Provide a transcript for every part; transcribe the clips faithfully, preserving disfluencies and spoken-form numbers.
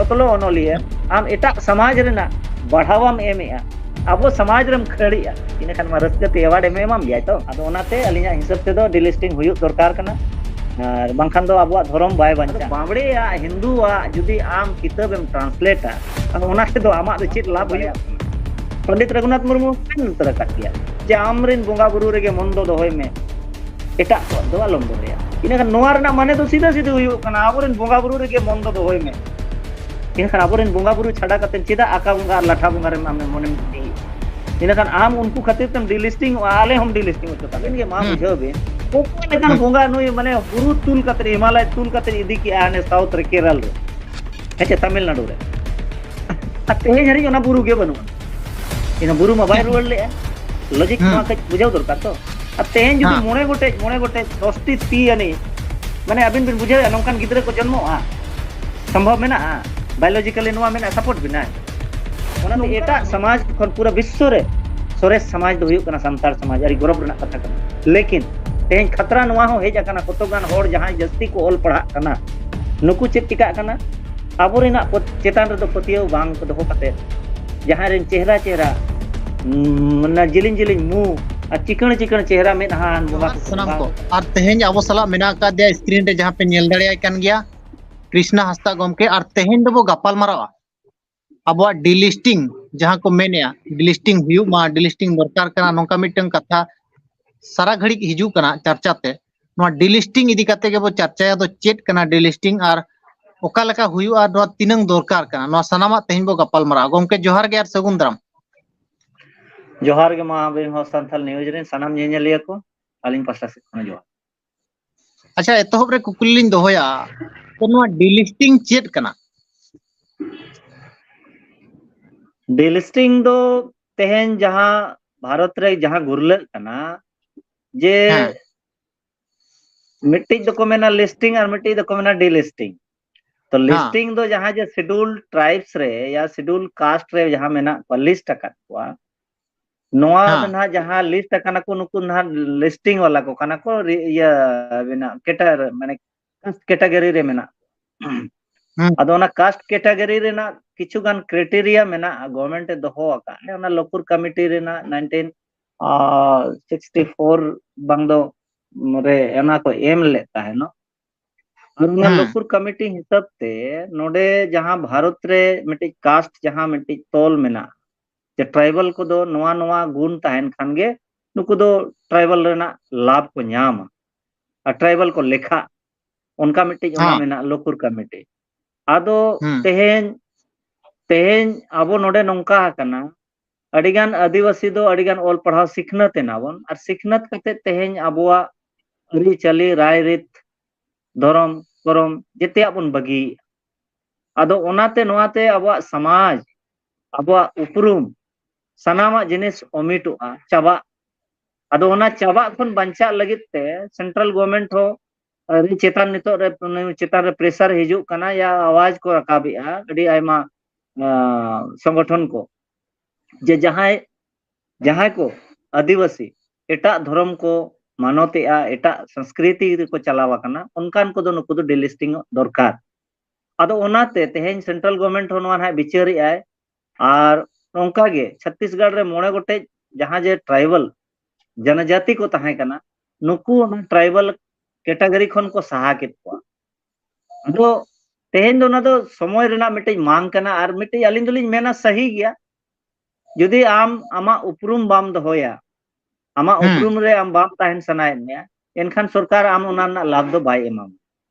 ᱥᱚᱞᱚ ᱚᱱᱚᱞᱤᱭᱟᱹ, ᱟᱢ ᱮᱴᱟᱜ ᱥᱚᱢᱟᱡᱽ ᱨᱮᱱᱟᱜ ᱵᱟᱲᱦᱟᱣᱟᱢ ᱮᱢᱮᱜᱼᱟ, ᱟᱵᱚ ᱥᱚᱢᱟᱡᱽ ᱨᱮᱢ ᱠᱷᱟᱹᱲᱮᱜᱼᱟ, ᱤᱱᱟᱹᱠᱷᱟᱱ ᱢᱟ ᱨᱟᱹᱥᱠᱟᱹ ᱛᱮ ᱮᱣᱟᱨᱰ ᱮᱢ ᱮᱢᱟᱢ ᱜᱮᱭᱟ ᱛᱚ᱾ ᱟᱫᱚ ᱚᱱᱟᱛᱮ ᱟᱹᱞᱤᱧᱟᱜ ᱦᱤᱥᱟᱹᱵ ᱛᱮᱫᱚ ᱰᱤᱞᱤᱥᱴᱤᱝ ᱦᱩᱭᱩᱜ ᱫᱚᱨᱠᱟᱨ ᱠᱟᱱᱟ, ᱟᱨ ᱵᱟᱝᱠᱷᱟᱱ ᱫᱚ ᱟᱵᱚᱣᱟᱜ ᱫᱷᱚᱨᱚᱢ ᱵᱟᱭ ᱵᱟᱧᱪᱟᱜᱼᱟ᱾ ᱵᱟᱸᱵᱲᱮᱭᱟᱜ, ᱦᱤᱱᱫᱩᱣᱟᱜ ᱡᱩᱫᱤ ᱟᱢ ᱠᱤᱛᱟᱹᱵ ᱮᱢ ᱴᱨᱟᱱᱥᱞᱮᱴᱟ, ᱟᱫᱚ ᱚᱱᱟ ᱛᱮᱫᱚ ᱟᱢᱟᱜ ᱫᱚ ᱪᱮᱫ ᱞᱟᱵᱷ ᱦᱩᱭᱩᱜᱼᱟ? ᱯᱚᱱᱰᱤᱛ ᱨᱚᱜᱷᱩᱱᱟᱛᱷ ᱢᱩᱨᱢᱩ ᱢᱮᱱ ᱩᱛᱟᱹᱨ ᱟᱠᱟᱫ ᱜᱮᱭᱟ ᱡᱮ ᱟᱢᱨᱮᱱ ᱵᱚᱸᱜᱟ ᱵᱩᱨᱩ ᱨᱮᱜᱮ ᱢᱚᱱ ᱫᱚ ᱫᱚᱦᱚᱭ ᱢᱮ, ᱮᱴᱟᱜ ᱠᱚᱣᱟᱜ ᱫᱚ ᱟᱞᱚᱢ ᱫᱚᱦᱚᱭᱟ᱾ ᱤᱱᱟᱹᱠᱷᱟᱱ ᱱᱚᱣᱟ ᱨᱮᱱᱟᱜ ᱢᱟᱱᱮ ᱫᱚ ᱥᱤᱫᱷᱟᱹ ᱥᱤᱫᱷᱟᱹ ᱦᱩᱭᱩᱜ ᱠᱟᱱᱟ, ᱟᱵᱚᱨᱮᱱ ᱵᱚᱸᱜᱟ ᱵᱩᱨᱩ ᱨᱮᱜᱮ ᱢᱚᱱ ᱫᱚ ᱫᱚᱦᱚᱭ ᱢᱮ᱾ ᱤᱱᱟᱹᱠᱷᱟᱱ ᱟᱵᱚᱨᱮᱱ ᱵᱚᱸᱜᱟ ᱵᱩᱨᱩ ᱪᱷᱟᱰᱟ ᱠᱟᱛᱮ ᱪᱮᱫᱟᱜ ᱟᱠᱟ ᱵᱚᱸᱜᱟ ᱟᱨ ᱞᱟᱴᱷᱟ ᱵᱚᱸᱜᱟ ᱨᱮᱢ ᱟᱢᱮᱢ ᱢᱚᱱᱮᱢ ᱤᱫᱤᱭᱮᱫᱼᱟ? ᱤᱱᱟᱹᱠᱷᱟᱱ ᱟᱢ ᱩᱱᱠᱩ ᱠᱷᱟᱹᱛᱤᱨ ᱛᱮᱢ ᱰᱤᱞᱤᱥᱴᱤᱝ ᱚᱜᱼᱟ, ᱟᱞᱮ ᱦᱚᱸᱢ ᱰᱤᱞᱤᱥᱴᱤᱝ ᱦᱚᱪᱚ ᱠᱟᱜ ᱞᱮᱱ ᱜᱮ, ᱢᱟ ᱦᱩᱸ᱾ ᱵᱩᱡᱷᱟᱹᱣ ᱵᱤᱱ, ᱚᱠᱟ ᱞᱮᱠᱟᱱ ᱦᱩᱸ᱾ ᱵᱚᱸᱜᱟ ᱱᱩᱭ, ᱢᱟᱱᱮ ᱵᱩᱨᱩ ᱛᱩᱞ ᱠᱟᱛᱮ, ᱦᱤᱢᱟᱞᱟᱭ ᱛᱩᱞ ᱠᱟᱛᱮ ᱤᱫᱤ ᱠᱮᱜᱼᱟ ᱦᱟᱱᱮ ᱥᱟᱣᱩᱛᱷ ᱨᱮ, ᱠᱮᱨᱟᱞ ᱨᱮ, ᱦᱮᱸ ᱪᱮ, ᱛᱟᱢᱤᱞᱱᱟᱲᱩ ᱨᱮ, ᱟᱨ ᱛᱮᱦᱮᱧ ᱦᱟᱹᱨᱤᱡ ᱚᱱᱟ ᱵᱩᱨᱩ ᱜᱮ ᱵᱟᱹᱱᱩᱜᱼᱟ᱾ ᱤᱱᱟᱹ ᱵᱩᱨᱩ ᱢᱟ ᱵᱟᱭ ᱨᱩᱣᱟᱹᱲ ᱞᱮᱜᱼᱟ᱾ ᱞᱚᱡᱤᱠ ᱦᱩᱸ᱾ ᱱᱚᱣᱟ ᱠᱟᱹᱡ ᱵᱩᱡᱷᱟᱹᱣ ᱫᱚᱨᱠᱟᱨ ᱛᱚ᱾ ᱟᱨ ᱛᱮᱦᱮᱧ ᱡᱩᱫᱤ ᱦᱮᱸ᱾ ᱢᱚᱬᱮ ᱜᱚᱴᱮᱡ, ᱢᱚᱬᱮ ᱜᱚᱴᱮᱡ, ᱫᱚᱥᱴᱤ ᱛᱤ ᱟᱹᱱᱤᱡ, ᱢᱟᱱᱮ ᱟᱹᱵᱤᱱ ᱵᱤᱱ ᱵᱩᱡᱷᱟᱹᱣᱮᱫᱼᱟ ᱱᱚᱝᱠᱟᱱ ᱜᱤᱫᱽᱨᱟᱹ ᱠᱚ ᱡᱚᱱᱢᱚᱜᱼᱟ? ᱥᱚᱢᱵᱷᱚᱵ ᱢᱮᱱᱟᱜᱼᱟ? ᱵᱟᱭᱳᱞᱚᱡᱤᱠᱟᱞᱤ ᱱᱚᱣᱟ ᱢᱮᱱᱟᱜᱼᱟ, ᱥᱟᱯᱳᱨᱴ ᱵᱮᱱᱟᱭ? ᱚᱱᱟᱛᱮ ᱮᱴᱟᱜ ᱥᱚᱢᱟᱡᱽ ᱠᱷᱚᱱ ᱯᱩᱨᱟᱹ ᱵᱤᱥᱥᱚ ᱨᱮ ᱥᱚᱨᱮᱥ ᱥᱚᱢᱟᱡᱽ ᱫᱚ ᱦᱩᱭᱩᱜ ᱠᱟᱱᱟ ᱥᱟᱱᱛᱟᱲ ᱥᱚᱢᱟᱡᱽ᱾ ᱟᱹᱰᱤ ᱜᱚᱨᱚᱵᱽ ᱨᱮᱱᱟᱜ ᱠᱟᱛᱷᱟ ᱠᱟᱱᱟ᱾ ᱞᱮᱠᱤᱱ ᱛᱮᱦᱮᱧ ᱠᱷᱟᱛᱨᱟ ᱱᱚᱣᱟ ᱦᱚᱸ ᱦᱮᱡ ᱟᱠᱟᱱᱟ, ᱠᱚᱛᱚ ᱜᱟᱱ ᱦᱚᱲ ᱡᱟᱦᱟᱸᱭ ᱡᱟᱹᱥᱛᱤ ᱠᱚ ᱚᱞ ᱯᱟᱲᱦᱟᱜ ᱠᱟᱱᱟ, ᱱᱩᱠᱩ ᱪᱮᱫ ᱪᱤᱠᱟᱹᱜ ᱠᱟᱱᱟ? ᱟᱵᱚᱨᱮᱱᱟᱜ ᱯᱚ-, ᱪᱮᱛᱟᱱ ᱨᱮᱫᱚ ᱯᱟᱹᱛᱭᱟᱹᱣ ᱵᱟᱝ ᱫᱚᱦᱚ ᱠᱟᱛᱮ, ᱡᱟᱦᱟᱸᱭ ᱨᱮᱱ ᱪᱮᱦᱨᱟ ᱪᱮᱦᱨᱟ, ᱩᱢ, ᱢᱟᱱᱮ ᱡᱤᱞᱤᱧ ᱡᱤᱞᱤᱧ ᱢᱩ ᱟᱨ ᱪᱤᱠᱟᱹᱬ ᱪᱤᱠᱟᱹᱬ ᱪᱮᱦᱨᱟ ᱢᱮᱫᱦᱟᱱ ᱵᱚᱸᱜᱟ ᱡᱚᱦᱟᱨ ᱠᱚ ᱥᱟᱱᱟᱢ ᱵᱚᱸᱜᱟ ᱠᱚ᱾ ᱟᱠᱚ᱾ ᱟᱨ ᱛᱮᱦᱮᱧ ᱟᱵᱚ ᱥᱟᱞᱟᱜ ᱢᱮᱱᱟᱜ ᱟᱠᱟᱫᱮᱭᱟ screen ᱨᱮ, ᱡᱟᱦᱟᱸ ᱯᱮ ᱧᱮᱞ ᱫᱟᱲᱮᱭᱟᱭ ᱠᱟᱱ ᱜᱮᱭᱟ, ᱠᱨᱤᱥᱱᱟ ᱦᱟᱸᱥᱫᱟ ᱜᱚᱢᱠᱮ᱾ ᱟᱨ ᱛᱮᱦᱮᱧ ᱫᱚᱵᱚ ᱜᱟᱯᱟᱞ ᱢᱟᱨᱟᱣᱟ ᱟᱵᱚᱣᱟᱜ delisting, ᱡᱟᱦᱟᱸ ᱠᱚ ᱢᱮᱱᱮᱜᱼᱟ delisting ᱦᱩᱭᱩᱜ ᱢᱟ, delisting ᱫᱚᱨᱠᱟᱨ ᱠᱟᱱᱟ, ᱱᱚᱝᱠᱟ ᱢᱤᱫᱴᱟᱝ ᱠᱟᱛᱷᱟ ᱥᱟᱨᱟ ᱜᱷᱟᱹᱲᱤᱡ ᱦᱤᱡᱩᱜ ᱠᱟᱱᱟ ᱪᱟᱨᱪᱟ ᱛᱮ᱾ ᱱᱚᱣᱟ delisting ᱤᱫᱤ ᱠᱟᱛᱮ ᱜᱮᱵᱚ ᱪᱟᱨᱪᱟᱭᱟ᱾ ᱫᱚ ᱪᱮᱫ ᱠᱟᱱᱟ delisting ᱟᱨ ᱚᱠᱟ ᱞᱮᱠᱟ ᱦᱩᱭᱩᱜᱼᱟ, ᱱᱚᱣᱟ ᱛᱤᱱᱟᱹᱝ ᱫᱚᱨᱠᱟᱨ ᱠᱟᱱᱟ, ᱱᱚᱣᱟ ᱥᱟᱱᱟᱢᱟᱜ ᱛᱮᱦᱮᱧ ᱵᱚ ᱜᱟᱯᱟᱞ ᱢᱟᱨᱟᱣᱟ᱾ ᱜᱚᱢᱠᱮ, ᱡᱚᱦᱟᱨ ᱜᱮ ᱟᱨ ᱥᱟᱹᱜᱩᱱ ᱫᱟᱨᱟᱢ᱾ ᱡᱚᱦᱟᱨ ᱜᱮ ᱢᱟ ᱟᱵᱤᱱ ᱦᱚᱸ ᱥᱟᱱᱛᱟᱲ news ᱨᱮᱱ ᱥᱟᱱᱟᱢ ᱧᱮᱧᱮᱞᱤᱭᱟᱹ ᱠᱚ, ᱟᱹᱞᱤᱧ ᱯᱟᱦᱴᱟ ᱥᱮᱫ ᱠᱷᱚᱱ ᱡᱚᱦᱟᱨ᱾ ᱟᱪᱪᱷᱟ, ᱮᱛᱚᱦᱚᱵ ᱨᱮ ᱠᱩᱠᱞᱤ ᱞᱤᱧ ᱫᱚᱦᱚᱭᱟ, ᱛᱚ ᱱᱚᱣᱟ delisting ᱪᱮᱫ ᱠᱟᱱᱟ? Delisting ᱫᱚ ᱛᱮᱦᱮᱧ ᱡᱟᱦᱟᱸ ᱵᱷᱟᱨᱚᱛ ᱨᱮ ᱡᱟᱦᱟᱸ ᱜᱩᱨᱞᱟᱹᱜ ᱠᱟᱱᱟ, ᱡᱮ ᱦᱮᱸ᱾ ᱢᱤᱫᱴᱤᱡ ᱫᱚᱠᱚ ᱢᱮᱱᱟ listing ᱟᱨ ᱢᱤᱫᱴᱤᱡ ᱫᱚᱠᱚ ᱢᱮᱱᱟ delisting᱾ ᱛᱚ ᱦᱮᱸ᱾ Listing ᱫᱚ ᱡᱟᱦᱟᱸ ᱡᱮ schedule tribes ᱨᱮ ᱭᱟ schedule caste ᱨᱮ ᱡᱟᱦᱟᱸ ᱢᱮᱱᱟᱜ ᱠᱚᱣᱟ, list ᱟᱠᱟᱫ ᱠᱚᱣᱟ, ᱱᱚᱣᱟ ᱦᱮᱸ᱾ ᱫᱚ ᱱᱟᱦᱟᱜ ᱡᱟᱦᱟᱸ list ᱟᱠᱟᱱᱟ ᱠᱚ, ᱱᱩᱠᱩ ᱱᱟᱦᱟᱜ listing ᱵᱟᱞᱟ ᱠᱚ ᱠᱟᱱᱟ ᱠᱚ, ᱨᱤ-, ᱤᱭᱟᱹ ᱢᱮᱱᱟᱜ, cater-, ᱢᱟᱱᱮ category ᱨᱮ ᱢᱮᱱᱟᱜ ᱠᱚᱣᱟ᱾ ᱦᱩᱸ᱾ ᱟᱫᱚ ᱚᱱᱟ caste category ᱨᱮᱱᱟᱜ ᱠᱤᱪᱷᱩ ᱜᱟᱱ criteria ᱢᱮᱱᱟᱜᱼᱟ, government ᱮ ᱫᱚᱦᱚ ᱟᱠᱟᱫ᱾ ᱚᱱᱟ ᱞᱚᱠᱩᱨ committee ᱨᱮᱱᱟᱜ nineteen sixty four ᱵᱟᱝ ᱫᱚ ᱨᱮ ᱚᱱᱟ ᱠᱚ ᱮᱢ ᱞᱮᱫ ᱛᱟᱦᱮᱱᱚᱜ᱾ ᱟᱨ ᱚᱱᱟ ᱦᱩᱸ᱾ ᱞᱚᱠᱩᱨ committee ᱦᱤᱥᱟᱹᱵ ᱛᱮ ᱱᱚᱰᱮ ᱡᱟᱦᱟᱸ ᱵᱷᱟᱨᱚᱛ ᱨᱮ ᱢᱤᱫᱴᱤᱡ caste ᱡᱟᱦᱟᱸ ᱢᱤᱫᱴᱤᱡ ᱛᱚᱞ ᱢᱮᱱᱟᱜᱼᱟ, ᱡᱮ tribal ᱠᱚᱫᱚ ᱱᱚᱣᱟ ᱱᱚᱣᱟ ᱜᱩᱱ ᱛᱟᱦᱮᱱ ᱠᱷᱟᱱ ᱜᱮ ᱱᱩᱠᱩ ᱫᱚ tribal ᱨᱮᱱᱟᱜ ᱞᱟᱵᱷ ᱠᱚ ᱧᱟᱢᱟ ᱟᱨ tribal ᱠᱚ ᱞᱮᱠᱷᱟᱜ, ᱚᱱᱠᱟ ᱢᱤᱫᱴᱤᱡ ᱚᱱᱟ ᱦᱮᱸ᱾ ᱢᱮᱱᱟᱜᱼᱟ ᱞᱚᱠᱩᱨ committee᱾ ᱟᱫᱚ ᱦᱩᱸ᱾ ᱛᱮᱦᱮᱧ ᱛᱮᱦᱮᱧ ᱟᱵᱚ ᱱᱚᱰᱮ ᱱᱚᱝᱠᱟ ᱟᱠᱟᱱᱟ, ᱟᱹᱰᱤᱜᱟᱱ ᱟᱹᱫᱤᱵᱟᱹᱥᱤ ᱫᱚ ᱟᱹᱰᱤᱜᱟᱱ ᱚᱞ ᱯᱟᱲᱦᱟᱣ ᱥᱤᱠᱷᱱᱟᱹᱛ ᱮᱱᱟ ᱵᱚᱱ, ᱟᱨ ᱥᱤᱠᱷᱱᱟᱹᱛ ᱠᱟᱛᱮ ᱛᱮᱦᱮᱧ ᱟᱵᱚᱣᱟᱜ ᱟᱹᱨᱤᱪᱟᱹᱞᱤ, ᱨᱟᱭᱨᱤᱛ, ᱫᱷᱚᱨᱚᱢ ᱠᱚᱨᱚᱢ ᱡᱮᱛᱮᱭᱟᱜ ᱵᱚᱱ ᱵᱟᱹᱜᱤᱭᱮᱫᱼᱟ᱾ ᱟᱫᱚ ᱚᱱᱟᱛᱮ ᱱᱚᱣᱟᱛᱮ ᱟᱵᱚᱣᱟᱜ ᱥᱚᱢᱟᱡᱽ, ᱟᱵᱚᱣᱟᱜ ᱩᱯᱨᱩᱢ ᱥᱟᱱᱟᱢᱟᱜ ᱡᱤᱱᱤᱥ ᱚᱢᱤᱴᱚᱜᱼᱟ, ᱪᱟᱵᱟᱜ᱾ ᱟᱫᱚ ᱚᱱᱟ ᱪᱟᱵᱟᱜ ᱠᱷᱚᱱ ᱵᱟᱧᱪᱟᱜ ᱞᱟᱹᱜᱤᱫ ᱛᱮ central government ᱦᱚᱸ ᱟᱹᱰᱤ ᱪᱮᱛᱟᱱ ᱱᱤᱛᱚᱜ ᱨᱮ, ᱪᱮᱛᱟᱱ ᱨᱮ pressure ᱦᱤᱡᱩᱜ ᱠᱟᱱᱟ, ᱭᱟ ᱟᱣᱟᱡ ᱠᱚ ᱨᱟᱠᱟᱵᱮᱜᱼᱟ ᱟᱹᱰᱤ ᱟᱭᱢᱟ, ᱟᱸ, ᱥᱚᱝᱜᱚᱴᱷᱚᱱ ᱠᱚ, ᱡᱮ ᱡᱟᱦᱟᱸᱭ, ᱡᱟᱦᱟᱸᱭ ᱠᱚ ᱟᱹᱫᱤᱵᱟᱹᱥᱤ ᱮᱴᱟᱜ ᱫᱷᱚᱨᱚᱢ ᱠᱚ ᱢᱟᱱᱚᱛᱮᱜᱼᱟ, ᱮᱴᱟᱜ ᱥᱚᱝᱥᱠᱨᱤᱛᱤ ᱨᱮᱠᱚ ᱪᱟᱞᱟᱣ ᱟᱠᱟᱱᱟ, ᱚᱱᱠᱟᱱ ᱠᱚᱫᱚ ᱱᱩᱠᱩ ᱫᱚ delisting ᱚᱜ ᱫᱚᱨᱠᱟᱨ᱾ ᱟᱫᱚ ᱚᱱᱟᱛᱮ ᱛᱮᱦᱮᱧ central government ᱦᱚᱸ ᱱᱚᱣᱟ ᱱᱟᱦᱟᱜ ᱵᱤᱪᱟᱹᱨᱮᱜᱼᱟᱭ᱾ ᱟᱨ ᱱᱚᱝᱠᱟ ᱜᱮ ᱪᱷᱚᱛᱛᱤᱥᱜᱚᱲ ᱨᱮ ᱢᱚᱬᱮ ᱜᱚᱴᱮᱡ ᱡᱟᱦᱟᱸ ᱡᱮ tribal ᱡᱚᱱᱚᱡᱟᱛᱤ ᱠᱚ ᱛᱟᱦᱮᱸ ᱠᱟᱱᱟ, ᱱᱩᱠᱩ ᱚᱱᱟ tribal category ᱠᱷᱚᱱ ᱠᱚ ᱥᱟᱦᱟ ᱠᱮᱫ ᱠᱚᱣᱟ᱾ ᱟᱫᱚ ᱛᱮᱦᱮᱧ ᱫᱚ ᱚᱱᱟ ᱫᱚ ᱥᱚᱢᱚᱭ ᱨᱮᱱᱟᱜ ᱢᱤᱫᱴᱤᱡ ᱢᱟᱝ ᱠᱟᱱᱟ, ᱟᱨ ᱢᱤᱫᱴᱤᱡ ᱟᱹᱞᱤᱧ ᱫᱚᱞᱤᱧ ᱢᱮᱱᱟ ᱥᱟᱹᱦᱤ ᱜᱮᱭᱟ᱾ ᱡᱩᱫᱤ ᱟᱢ ᱟᱢᱟᱜ ᱩᱯᱨᱩᱢ ᱵᱟᱢ ᱫᱚᱦᱚᱭᱟ, ᱟᱢᱟᱜ ᱦᱩᱸ᱾ ᱩᱯᱨᱩᱢ ᱨᱮ ᱟᱢ ᱵᱟᱢ ᱛᱟᱦᱮᱱ ᱥᱟᱱᱟᱭᱮᱫ ᱢᱮᱭᱟ, ᱮᱱᱠᱷᱟᱱ ᱥᱚᱨᱠᱟᱨ ᱟᱢ ᱚᱱᱟ ᱨᱮᱱᱟᱜ ᱞᱟᱵᱷ ᱫᱚ ᱵᱟᱭ ᱮᱢᱟᱢᱟ᱾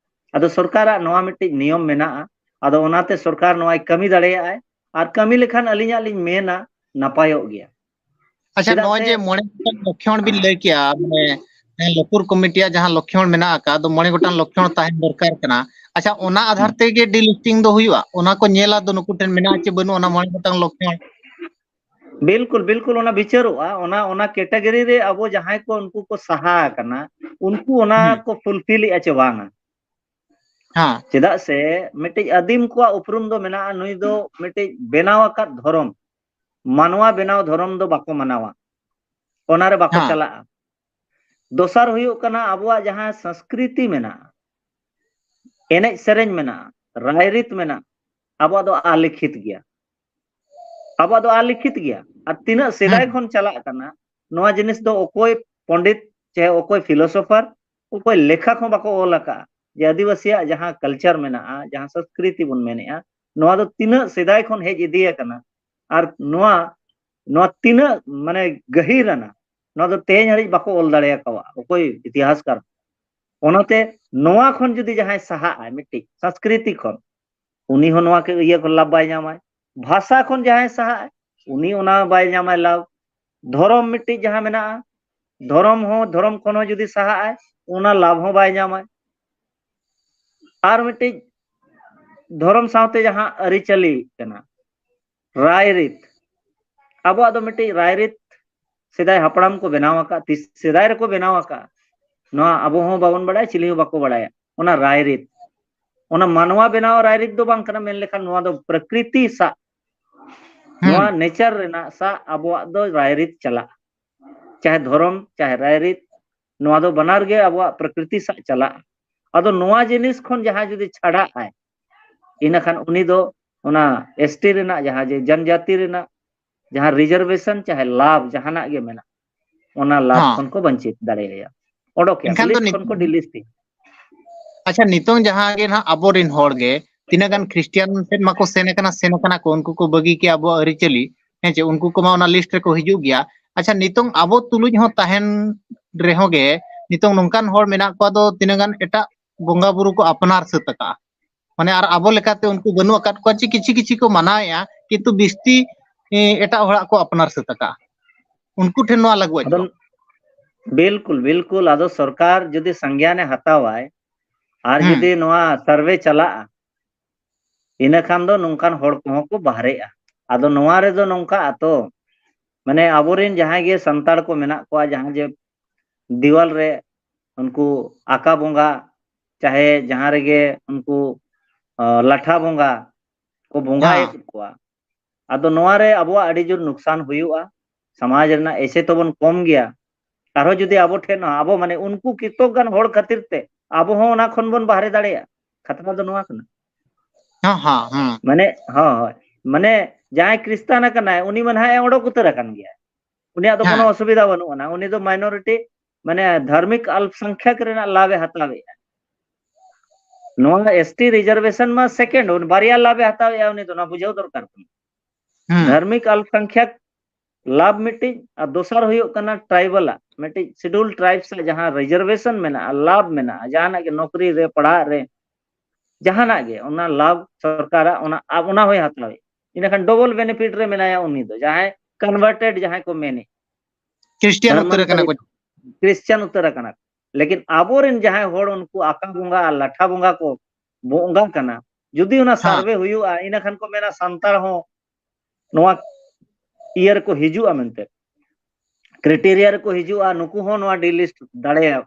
ᱟᱫᱚ ᱥᱚᱨᱠᱟᱨᱟᱜ ᱱᱚᱣᱟ ᱢᱤᱫᱴᱤᱡ ᱱᱤᱭᱚᱢ ᱢᱮᱱᱟᱜᱼᱟ, ᱟᱫᱚ ᱚᱱᱟᱛᱮ ᱥᱚᱨᱠᱟᱨ ᱱᱚᱣᱟᱭ ᱠᱟᱹᱢᱤ ᱫᱟᱲᱮᱭᱟᱜᱼᱟᱭ, ᱟᱨ ᱠᱟᱹᱢᱤ ᱞᱮᱠᱷᱟᱱ ᱟᱹᱞᱤᱧᱟᱜ ᱞᱤᱧ ᱢᱮᱱᱟ ᱱᱟᱯᱟᱭᱚᱜ ᱜᱮᱭᱟ᱾ ᱟᱪᱪᱷᱟ, ᱪᱮᱫᱟᱜ ᱱᱚᱜᱼᱚᱭ ᱥᱮ ᱡᱮ ᱢᱚᱬᱮ ᱜᱚᱴᱟᱝ ᱞᱚᱠᱠᱷᱚᱬ ᱵᱤᱱ ᱞᱟᱹᱭ ᱠᱮᱜᱼᱟ, ᱢᱟᱱᱮ, ᱦᱮᱸ, ᱞᱚᱠᱩᱨ ᱠᱚᱢᱤᱴᱤᱭᱟᱜ ᱡᱟᱦᱟᱸ ᱞᱚᱠᱠᱷᱚᱬ ᱢᱮᱱᱟᱜ ᱟᱠᱟᱫ, ᱫᱚ ᱢᱚᱬᱮ ᱜᱚᱴᱟᱝ ᱞᱚᱠᱠᱷᱚᱬ ᱛᱟᱦᱮᱱ ᱫᱚᱨᱠᱟᱨ ᱠᱟᱱᱟ᱾ ᱟᱪᱪᱷᱟ, ᱚᱱᱟ ᱟᱫᱷᱟᱨ ᱦᱩᱸ᱾ ᱛᱮᱜᱮ delisting ᱫᱚ ᱦᱩᱭᱩᱜᱼᱟ? ᱚᱱᱟ ᱠᱚ ᱧᱮᱞᱟ ᱫᱚ ᱱᱩᱠᱩ ᱴᱷᱮᱱ ᱢᱮᱱᱟᱜᱼᱟ ᱪᱮ ᱵᱟᱹᱱᱩᱜᱼᱟ, ᱚᱱᱟ ᱢᱚᱬᱮ ᱜᱚᱴᱟᱝ ᱞᱚᱠᱠᱷᱚᱬ? ᱵᱤᱞᱠᱩᱞ, ᱵᱤᱞᱠᱩᱞ, ᱚᱱᱟ ᱵᱤᱪᱟᱹᱨᱚᱜᱼᱟ᱾ ᱚᱱᱟ, ᱚᱱᱟ category ᱨᱮ ᱟᱵᱚ ᱡᱟᱦᱟᱸᱭ ᱠᱚ ᱩᱱᱠᱩ ᱠᱚ ᱥᱟᱦᱟ ᱟᱠᱟᱱᱟ, ᱩᱱᱠᱩ ᱚᱱᱟ ᱦᱩᱸ᱾ ᱠᱚ fulfill ᱮᱫᱼᱟ ᱪᱮ ᱵᱟᱝᱟ? ᱦᱮᱸ᱾ ᱪᱮᱫᱟᱜ ᱥᱮ ᱢᱤᱫᱴᱤᱡ ᱟᱹᱫᱤᱢ ᱠᱚᱣᱟᱜ ᱩᱯᱨᱩᱢ ᱫᱚ ᱢᱮᱱᱟᱜᱼᱟ, ᱱᱩᱭ ᱫᱚ ᱢᱤᱫᱴᱤᱡ ᱵᱮᱱᱟᱣ ᱟᱠᱟᱫ ᱫᱷᱚᱨᱚᱢ, ᱢᱟᱱᱣᱟ ᱵᱮᱱᱟᱣ ᱫᱷᱚᱨᱚᱢ ᱫᱚ ᱵᱟᱠᱚ ᱢᱟᱱᱟᱣᱟ, ᱚᱱᱟᱨᱮ ᱵᱟᱠᱚ ᱦᱮᱸ᱾ ᱪᱟᱞᱟᱜᱼᱟ᱾ ᱫᱚᱥᱟᱨ ᱦᱩᱭᱩᱜ ᱠᱟᱱᱟ ᱟᱵᱚᱣᱟᱜ ᱡᱟᱦᱟᱸ ᱥᱚᱝᱥᱠᱨᱤᱛᱤ ᱢᱮᱱᱟᱜᱼᱟ, ᱮᱱᱮᱡ ᱥᱮᱨᱮᱧ ᱢᱮᱱᱟᱜᱼᱟ, ᱨᱟᱭᱨᱤᱛ ᱢᱮᱱᱟᱜ, ᱟᱵᱚᱣᱟᱜ ᱫᱚ ᱟᱞᱤᱠᱷᱤᱛ ᱜᱮᱭᱟ᱾ ᱟᱵᱚᱣᱟᱜ ᱫᱚ ᱟᱞᱤᱠᱷᱤᱛ ᱜᱮᱭᱟ᱾ ᱟᱨ ᱛᱤᱱᱟᱹᱜ ᱥᱮᱫᱟᱭ ᱦᱩᱸ᱾ ᱠᱷᱚᱱ ᱪᱟᱞᱟᱜ ᱠᱟᱱᱟ, ᱱᱚᱣᱟ ᱡᱤᱱᱤᱥ ᱫᱚ ᱚᱠᱚᱭ ᱯᱚᱱᱰᱤᱛ ᱪᱟᱦᱮ ᱚᱠᱚᱭ ᱯᱷᱤᱞᱳᱥᱚᱯᱷᱟᱨ, ᱚᱠᱚᱭ ᱞᱮᱠᱷᱟ ᱠᱚ ᱵᱟᱠᱚ ᱚᱞ ᱟᱠᱟᱫᱼᱟ ᱡᱮ ᱟᱹᱫᱤᱵᱟᱹᱥᱤᱭᱟᱜ ᱡᱟᱦᱟᱸ ᱠᱟᱞᱪᱟᱨ ᱢᱮᱱᱟᱜᱼᱟ, ᱡᱟᱦᱟᱸ ᱥᱚᱝᱥᱠᱨᱤᱛᱤ ᱵᱚᱱ ᱢᱮᱱᱮᱫᱼᱟ, ᱱᱚᱣᱟ ᱫᱚ ᱛᱤᱱᱟᱹᱜ ᱥᱮᱫᱟᱭ ᱠᱷᱚᱱ ᱦᱮᱡ ᱤᱫᱤ ᱟᱠᱟᱱᱟ᱾ ᱟᱨ ᱱᱚᱣᱟ, ᱱᱚᱣᱟ ᱛᱤᱱᱟᱹᱜ ᱢᱟᱱᱮ ᱜᱟᱹᱦᱤᱨ ᱟᱱᱟ, ᱱᱚᱣᱟ ᱫᱚ ᱛᱮᱦᱮᱧ ᱦᱟᱹᱨᱤᱡ ᱵᱟᱠᱚ ᱚᱞ ᱫᱟᱲᱮ ᱟᱠᱟᱫᱼᱟ ᱚᱠᱚᱭ ᱤᱛᱤᱦᱟᱥᱠᱟᱨ᱾ ᱚᱱᱟᱛᱮ ᱱᱚᱣᱟ ᱠᱷᱚᱱ ᱡᱩᱫᱤ ᱡᱟᱦᱟᱸᱭ ᱥᱟᱦᱟᱜ ᱟᱭ ᱢᱤᱫᱴᱤᱡ ᱥᱚᱝᱥᱠᱨᱤᱛᱤ ᱠᱷᱚᱱ, ᱩᱱᱤ ᱦᱚᱸ ᱱᱚᱣᱟ ᱠᱚ ᱤᱭᱟᱹ ᱠᱷᱚᱱ ᱞᱟᱵᱷ ᱵᱟᱭ ᱧᱟᱢᱟᱭ᱾ ᱵᱷᱟᱥᱟ ᱠᱷᱚᱱ ᱡᱟᱦᱟᱸᱭ ᱥᱟᱦᱟᱜ ᱟᱭ, ᱩᱱᱤ ᱚᱱᱟ ᱵᱟᱭ ᱧᱟᱢᱟᱭ ᱞᱟᱵᱷ᱾ ᱫᱷᱚᱨᱚᱢ ᱢᱤᱫᱴᱤᱡ ᱡᱟᱦᱟᱸ ᱢᱮᱱᱟᱜᱼᱟ, ᱫᱷᱚᱨᱚᱢ ᱦᱚᱸ, ᱫᱷᱚᱨᱚᱢ ᱠᱷᱚᱱ ᱦᱚᱸ ᱡᱩᱫᱤ ᱥᱟᱦᱟᱜ ᱟᱭ, ᱚᱱᱟ ᱞᱟᱵᱷ ᱦᱚᱸ ᱵᱟᱭ ᱧᱟᱢᱟᱭ᱾ ᱟᱨ ᱢᱤᱫᱴᱤᱡ ᱫᱷᱚᱨᱚᱢ ᱥᱟᱶᱛᱮ ᱡᱟᱦᱟᱸ ᱟᱹᱨᱤᱪᱟᱹᱞᱤ ᱠᱟᱱᱟ, ᱨᱟᱭᱨᱤᱛ, ᱟᱵᱚᱣᱟᱜ ᱫᱚ ᱢᱤᱫᱴᱤᱡ ᱨᱟᱭᱨᱤᱛ ᱥᱮᱫᱟᱭ ᱦᱟᱯᱲᱟᱢ ᱠᱚ ᱵᱮᱱᱟᱣ ᱟᱠᱟᱫ, ᱛᱤᱥ ᱥᱮᱫᱟᱭ ᱨᱮᱠᱚ ᱵᱮᱱᱟᱣ ᱟᱠᱟᱫ, ᱱᱚᱣᱟ ᱟᱵᱚ ᱦᱚᱸ ᱵᱟᱵᱚᱱ ᱵᱟᱲᱟᱭᱟ, ᱪᱤᱞᱤ ᱦᱚᱸ ᱵᱟᱠᱚ ᱵᱟᱲᱟᱭᱟ᱾ ᱚᱱᱟ ᱨᱟᱭᱨᱤᱛ, ᱚᱱᱟ ᱢᱟᱱᱣᱟ ᱵᱮᱱᱟᱣ ᱨᱟᱭᱨᱤᱛ ᱫᱚ ᱵᱟᱝ ᱠᱟᱱᱟ, ᱢᱮᱱ ᱞᱮᱠᱷᱟᱱ ᱱᱚᱣᱟ ᱫᱚ ᱯᱨᱚᱠᱨᱤᱛᱤ ᱥᱟᱶ, ᱱᱚᱣᱟ ᱦᱩᱸ᱾ ᱱᱮᱪᱟᱨ ᱨᱮᱱᱟᱜ ᱥᱟᱶ ᱟᱵᱚᱣᱟᱜ ᱫᱚ ᱨᱟᱭᱨᱤᱛ ᱪᱟᱞᱟᱜᱼᱟ᱾ ᱪᱟᱦᱮ ᱫᱷᱚᱨᱚᱢ, ᱪᱟᱦᱮ ᱨᱟᱭᱨᱤᱛ, ᱱᱚᱣᱟ ᱫᱚ ᱵᱟᱱᱟᱨ ᱜᱮ ᱟᱵᱚᱣᱟᱜ ᱯᱨᱚᱠᱨᱤᱛᱤ ᱥᱟᱶ ᱪᱟᱞᱟᱜᱼᱟ᱾ ᱟᱫᱚ ᱱᱚᱣᱟ ᱡᱤᱱᱤᱥ ᱠᱷᱚᱱ ᱡᱟᱦᱟᱸᱭ ᱡᱩᱫᱤ ᱪᱷᱟᱰᱟᱜ ᱟᱭ, ᱤᱱᱟᱹᱠᱷᱟᱱ ᱩᱱᱤ ᱫᱚ ᱚᱱᱟ ᱮᱥ ᱴᱤ ᱨᱮᱱᱟᱜ ᱡᱟᱦᱟᱸ ᱡᱮ ᱡᱚᱱᱡᱟᱛᱤ ᱨᱮᱱᱟᱜ ᱡᱟᱦᱟᱸ ᱨᱤᱡᱟᱨᱵᱷᱮᱥᱚᱱ ᱪᱟᱦᱮ ᱞᱟᱵᱷ ᱡᱟᱦᱟᱱᱟᱜ ᱜᱮ ᱢᱮᱱᱟᱜ, ᱚᱱᱟ ᱞᱟᱵᱷ ᱦᱚᱸ᱾ ᱠᱷᱚᱱ ᱠᱚ ᱵᱚᱧᱪᱤᱛ ᱫᱟᱲᱮᱭᱟᱭᱟ, ᱚᱰᱚᱠᱮᱭᱟ ᱠᱚ, ᱮᱱᱠᱷᱟᱱ ᱫᱚ ᱞᱤᱥᱴ ᱱᱤᱛ-, ᱠᱷᱚᱱ ᱠᱚ ᱰᱤᱞᱤᱴ ᱮᱭᱟ᱾ ᱟᱪᱪᱷᱟ, ᱱᱤᱛᱚᱝ ᱡᱟᱦᱟᱸ ᱜᱮ ᱱᱟᱦᱟᱜ ᱟᱵᱚᱨᱮᱱ ᱦᱚᱲ ᱜᱮ ᱛᱤᱱᱟᱹᱜ ᱜᱟᱱ ᱠᱷᱨᱤᱥᱴᱤᱭᱟᱱ ᱥᱮᱫ ᱢᱟᱠᱚ ᱥᱮᱱ ᱟᱠᱟᱱᱟ, ᱥᱮᱱ ᱟᱠᱟᱱᱟ ᱠᱚ, ᱩᱱᱠᱩ ᱠᱚ ᱵᱟᱹᱜᱤ ᱠᱮᱜᱼᱟ ᱟᱵᱚᱣᱟᱜ ᱟᱹᱨᱤᱪᱟᱹᱞᱤ, ᱦᱮᱸ ᱪᱮ, ᱩᱱᱠᱩ ᱠᱚᱢᱟ ᱚᱱᱟ ᱞᱤᱥᱴ ᱨᱮᱠᱚ ᱦᱤᱡᱩᱜ ᱜᱮᱭᱟ᱾ ᱟᱪᱪᱷᱟ, ᱱᱤᱛᱚᱝ ᱟᱵᱚ ᱛᱩᱞᱩᱡ ᱦᱚᱸ ᱛᱟᱦᱮᱱ ᱨᱮᱦᱚᱸ ᱜᱮ, ᱱᱤᱛᱚᱝ ᱱᱚᱝᱠᱟᱱ ᱦᱚᱲ ᱢᱮᱱᱟᱜ ᱠᱚᱣᱟ ᱫᱚ ᱛᱤᱱᱟᱹᱜ ᱜᱟᱱ ᱮᱴᱟᱜ ᱵᱚᱸᱜᱟ ᱵᱩᱨᱩ ᱠᱚ ᱟᱯᱱᱟᱨ ᱥᱟᱹᱛ ᱟᱠᱟᱜᱼᱟ, ᱢᱟᱱᱮ ᱟᱨ ᱟᱵᱚ ᱞᱮᱠᱟᱛᱮ ᱩᱱᱠᱩ ᱵᱟᱹᱱᱩᱜ ᱟᱠᱟᱫ ᱠᱚᱣᱟ, ᱪᱮ ᱠᱤᱪᱷᱤ ᱠᱤᱪᱷᱤ ᱠᱚ ᱢᱟᱱᱟᱣᱮᱫᱼᱟ, ᱠᱤᱱᱛᱩ ᱵᱤᱥᱛᱤ, ᱮ, ᱮᱴᱟᱜ ᱦᱚᱲᱟᱜ ᱠᱚ ᱟᱯᱱᱟᱨ ᱥᱟᱹᱛ ᱟᱠᱟᱜᱼᱟ᱾ ᱩᱱᱠᱩ ᱴᱷᱮᱱ ᱱᱚᱣᱟ ᱞᱟᱹᱜᱩ ᱟᱫᱚ ᱟᱹᱪᱩᱨᱚᱜ᱾ ᱵᱤᱞᱠᱩᱞ, ᱵᱤᱞᱠᱩᱞ, ᱟᱫᱚ ᱥᱚᱨᱠᱟᱨ ᱡᱩᱫᱤ ᱥᱚᱝᱜᱮᱭᱟᱱᱮ ᱦᱟᱛᱟᱣᱟᱭ ᱟᱨ ᱦᱩᱸ᱾ ᱡᱩᱫᱤ ᱱᱚᱣᱟ ᱥᱟᱨᱵᱷᱮ ᱪᱟᱞᱟᱜᱼᱟ, ᱤᱱᱟᱹ ᱠᱷᱟᱱ ᱫᱚ ᱱᱚᱝᱠᱟᱱ ᱦᱚᱲ ᱠᱚᱦᱚᱸ ᱠᱚ ᱵᱟᱦᱨᱮᱜᱼᱟ᱾ ᱟᱫᱚ ᱱᱚᱣᱟ ᱨᱮᱫᱚ ᱱᱚᱝᱠᱟ ᱟᱛᱚ, ᱢᱟᱱᱮ ᱟᱵᱚᱨᱮᱱ ᱡᱟᱦᱟᱸᱭ ᱜᱮ ᱥᱟᱱᱛᱟᱲ ᱠᱚ ᱢᱮᱱᱟᱜ ᱠᱚᱣᱟ, ᱡᱟᱦᱟᱸ ᱡᱮ ᱫᱤᱣᱟᱞ ᱨᱮ ᱩᱱᱠᱩ ᱟᱠᱟ ᱵᱚᱸᱜᱟ, ᱪᱟᱦᱮ ᱡᱟᱦᱟᱸ ᱨᱮᱜᱮ ᱩᱱᱠᱩ, ᱟ, ᱞᱟᱴᱷᱟ ᱵᱚᱸᱜᱟ ᱠᱚ ᱵᱚᱸᱜᱟᱭᱮᱫ ᱦᱮᱸ᱾ ᱠᱚᱣᱟ, ᱟᱫᱚ ᱱᱚᱣᱟ ᱨᱮ ᱟᱵᱚᱣᱟᱜ ᱟᱹᱰᱤ ᱡᱳᱨ ᱱᱩᱠᱥᱟᱱ ᱦᱩᱭᱩᱜᱼᱟ, ᱥᱚᱢᱟᱡᱽ ᱨᱮᱱᱟᱜ ᱮᱥᱮ ᱛᱚᱵᱚᱱ ᱠᱚᱢ ᱜᱮᱭᱟ᱾ ᱟᱨᱦᱚᱸ ᱡᱩᱫᱤ ᱟᱵᱚ ᱴᱷᱮᱱ ᱦᱚᱸ, ᱟᱵᱚ ᱢᱟᱱᱮ ᱩᱱᱠᱩ ᱠᱤᱛᱚᱠ ᱜᱟᱱ ᱦᱚᱲ ᱠᱷᱟᱹᱛᱤᱨ ᱛᱮ ᱟᱵᱚ ᱦᱚᱸ ᱚᱱᱟ ᱠᱷᱚᱱ ᱵᱚᱱ ᱵᱟᱦᱨᱮ ᱫᱟᱲᱮᱭᱟᱜᱼᱟ, ᱠᱷᱟᱛᱨᱟ ᱫᱚ ᱱᱚᱣᱟ ᱠᱟᱱᱟ᱾ ᱦᱚᱸ, ᱦᱚᱸ, ᱦᱚᱸ᱾ ᱢᱟᱱᱮ ᱦᱳᱭ, ᱢᱟᱱᱮ ᱡᱟᱦᱟᱸᱭ ᱠᱷᱨᱤᱥᱴᱟᱱ ᱟᱠᱟᱱᱟᱭ, ᱩᱱᱤ ᱢᱟ ᱱᱟᱦᱟᱜ ᱮ ᱚᱰᱚᱠ ᱩᱛᱟᱹᱨ ᱟᱠᱟᱱ ᱜᱮᱭᱟ᱾ ᱩᱱᱤᱭᱟᱜ ᱫᱚ ᱠᱳᱱᱳ ᱦᱮᱸ᱾ ᱚᱥᱩᱵᱤᱫᱷᱟ ᱵᱟᱹᱱᱩᱜ ᱟᱱᱟ᱾ ᱩᱱᱤ ᱫᱚ minority, ᱢᱟᱱᱮ ᱫᱷᱟᱨᱢᱤᱠ ᱟᱞᱯᱥᱚᱝᱠᱷᱭᱟᱠ ᱨᱮᱱᱟᱜ ᱞᱟᱵᱷ ᱮ ᱦᱟᱛᱟᱣᱮᱫᱼᱟ᱾ ᱱᱚᱣᱟ ᱮᱥ ᱴᱤ reservation ᱢᱟ second, ᱩᱱᱤ ᱵᱟᱨᱭᱟ ᱞᱟᱵᱷ ᱮ ᱦᱟᱛᱟᱣᱮᱫᱼᱟ, ᱩᱱᱤ ᱫᱚ ᱚᱱᱟ ᱵᱩᱡᱷᱟᱹᱣ ᱫᱚᱨᱠᱟᱨ ᱠᱟᱱᱟ᱾ ᱦᱩᱸ᱾ ᱫᱷᱟᱨᱢᱤᱠ ᱟᱞᱯᱥᱚᱝᱠᱷᱭᱟᱠ ᱞᱟᱵᱷ ᱢᱤᱫᱴᱤᱡ, ᱟᱨ ᱫᱚᱥᱟᱨ ᱦᱩᱭᱩᱜ ᱠᱟᱱᱟ tribal ᱟᱜ ᱢᱤᱫᱴᱤᱡ, scheduled tribes ᱟᱜ ᱡᱟᱦᱟᱸ reservation ᱢᱮᱱᱟᱜᱼᱟ, ᱞᱟᱵᱷ ᱢᱮᱱᱟᱜᱼᱟ, ᱡᱟᱦᱟᱱᱟᱜ ᱜᱮ ᱱᱚᱠᱨᱤ ᱨᱮ, ᱯᱟᱲᱦᱟᱜ ᱨᱮ, ᱡᱟᱦᱟᱱᱟᱜ ᱜᱮ, ᱚᱱᱟ ᱞᱟᱵᱷ ᱥᱚᱨᱠᱟᱨᱟᱜ ᱚᱱᱟ, ᱟᱵ-, ᱚᱱᱟ ᱦᱚᱸᱭ ᱦᱟᱛᱟᱣᱮᱫ᱾ ᱤᱱᱟᱹᱠᱷᱟᱱ double benefit ᱨᱮ ᱢᱮᱱᱟᱭᱟ ᱩᱱᱤ ᱫᱚ, ᱡᱟᱦᱟᱸᱭ converted, ᱡᱟᱦᱟᱸᱭ ᱠᱚ ᱢᱮᱱᱮᱫ, ᱠᱷᱨᱤᱥᱴᱤᱭᱟᱱ ᱩᱛᱟᱹᱨ ᱟᱠᱟᱱᱟ ᱠᱚ᱾ ᱠᱷᱨᱤᱥᱪᱟᱱ ᱩᱛᱟᱹᱨ ᱟᱠᱟᱱᱟ ᱠᱚ᱾ ᱞᱮᱠᱤᱱ ᱟᱵᱚᱨᱮᱱ ᱡᱟᱦᱟᱸᱭ ᱦᱚᱲ ᱩᱱᱠᱩ ᱟᱠᱟ ᱵᱚᱸᱜᱟ ᱟᱨ ᱞᱟᱴᱷᱟ ᱵᱚᱸᱜᱟ ᱠᱚ ᱵᱚᱸᱜᱟ ᱠᱟᱱᱟ, ᱡᱩᱫᱤ ᱚᱱᱟ ᱦᱮᱸ᱾ survey ᱦᱩᱭᱩᱜᱼᱟ, ᱤᱱᱟᱹ ᱠᱷᱟᱱ ᱠᱚ ᱢᱮᱱᱟ ᱥᱟᱱᱛᱟᱲ ᱦᱚᱸ ᱱᱚᱣᱟ ᱤᱭᱟᱹ ᱨᱮᱠᱚ ᱦᱤᱡᱩᱜᱼᱟ ᱢᱮᱱᱛᱮ, criteria ᱨᱮᱠᱚ ᱦᱤᱡᱩᱜᱼᱟ, ᱱᱩᱠᱩ ᱦᱚᱸ ᱱᱚᱣᱟ delist ᱫᱟᱲᱮᱭᱟᱜ